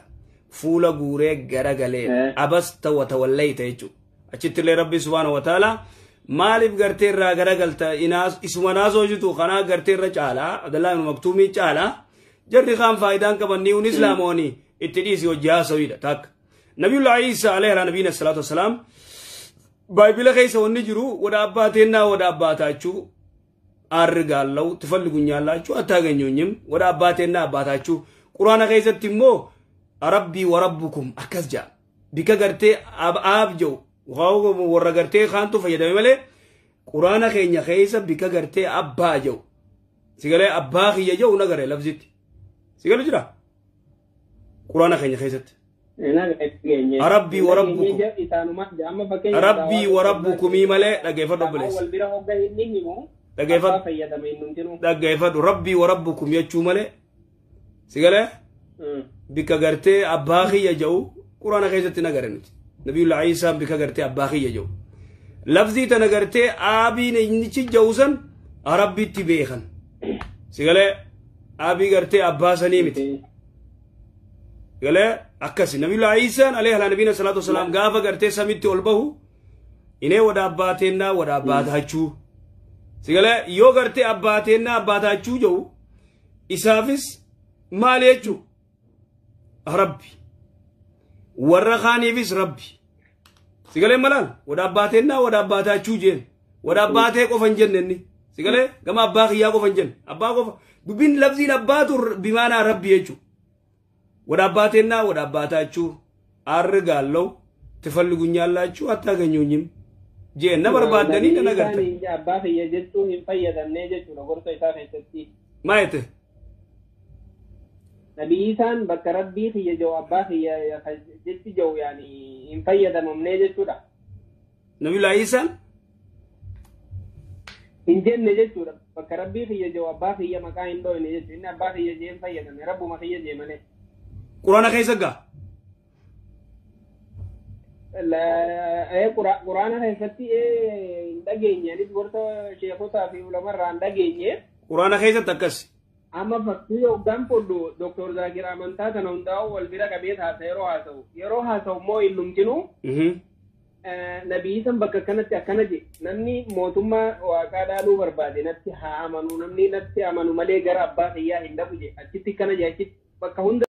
Fuula guuree garagalee abasta watawallayta jechuudha. Achitti illee Rabbi subhaanahu wa ta'ala maaliif gartee irraa garagalta isuma naasoo jirtu kanaa gartee irra caalaa Abdallaa ibnu Maktuumii caalaa jarri kaan faayidaan qaban ni islaamooni itti dhiisi hojii haasawidha takka. Nabiyullah Isa alayhi ala nabiyina salaatu wassalaam baayibila keessa wanni jiru wada abbaateennaa wada abbaataachuu argaallaw ትፈልጉኛላችሁ አታገኙኝም ወደ አባቴና አባታችሁ ቁርአን keessatti immoo rabbii warabbukum akkas jaa bika gartee aab jau warra gartee kaantu fayyadame malee quraana keenya keessa bika gartee abbaa jau sigalee abbaa kiyya jau nagare lafzitti sigalee jira quraana keenya keessatti rabbii warabbukum rabbii warabbukumii malee dhageeffadhu obboleessa dhaggeeffadhu rabbii warabbukum jechuu malee sigalee bika gartee abbaa kiyya jau quraana keessatti nagare nuti nabiyulla Iisaan bika gartee abbaa kiyya jau lafzii tana gartee aabiin innichi jawusan rabbitti beekan sigalee aabii gartee abbaa sanii miti galee akkasi nabiyulla Iisaan alayhi ala nabiyina salaatu wasalaam gaafa gartee samitti ol bahu inee wada abbaateenna wada abbaataachuu sigalee yoo gartee abbaateenna abbaataachuu jau isaafis maal jechuu rabbi warra kaaniifis rabbi sigalee malaan wada abbaateenna wada abbaataachuu jeen wada abbaatee qofa hin jenne inni sigalee gama abbaa kiyyaa qofa hin jenne abbaa qofa dubbiin lafziin abbaatu bimaanaa rabbi jechuu wada abbaateenna wada abbaataachuu argaallaw ትፈልጉኛላችሁ አታገኙኝም jeen na barbaaddanii na agartan abbaa kiyya jechuun hin fayyadamne jechuudha gorsa isaa keessatti maa jette Nabi Isaan bakka rabbii kiyya jiru abbaa kiyya jechi jiru yaani hin fayyadamamne jechuudha. Nabiyullaa Isaan hin jenne jechuudha bakka rabbii kiyya jiru abbaa kiyya maqaa hin dhoyne jechuudha inni abbaa kiyya jee hin fayyadamne rabbuma kiyya jee malee. Quraana keessa gaa? Quraana keessatti hin dhageenye anis gorsa sheekotaa fi ulamarraa hin dhageenye. Quraana keessatti akkas. Amma fakkii hoggaan fudhu Dr. Zaakir amantaa kana hundaa'u wal bira qabee haasa yeroo haasa'u. Yeroo haasa'u immoo hin lumtinu. Nabii san bakka kanatti akkana je namni mootummaa waaqaa dhaaluu barbaade natti haa amanu namni natti amanu malee gara abbaa kiyyaa hin dhabu je achitti akkana je achitti bakka hunda.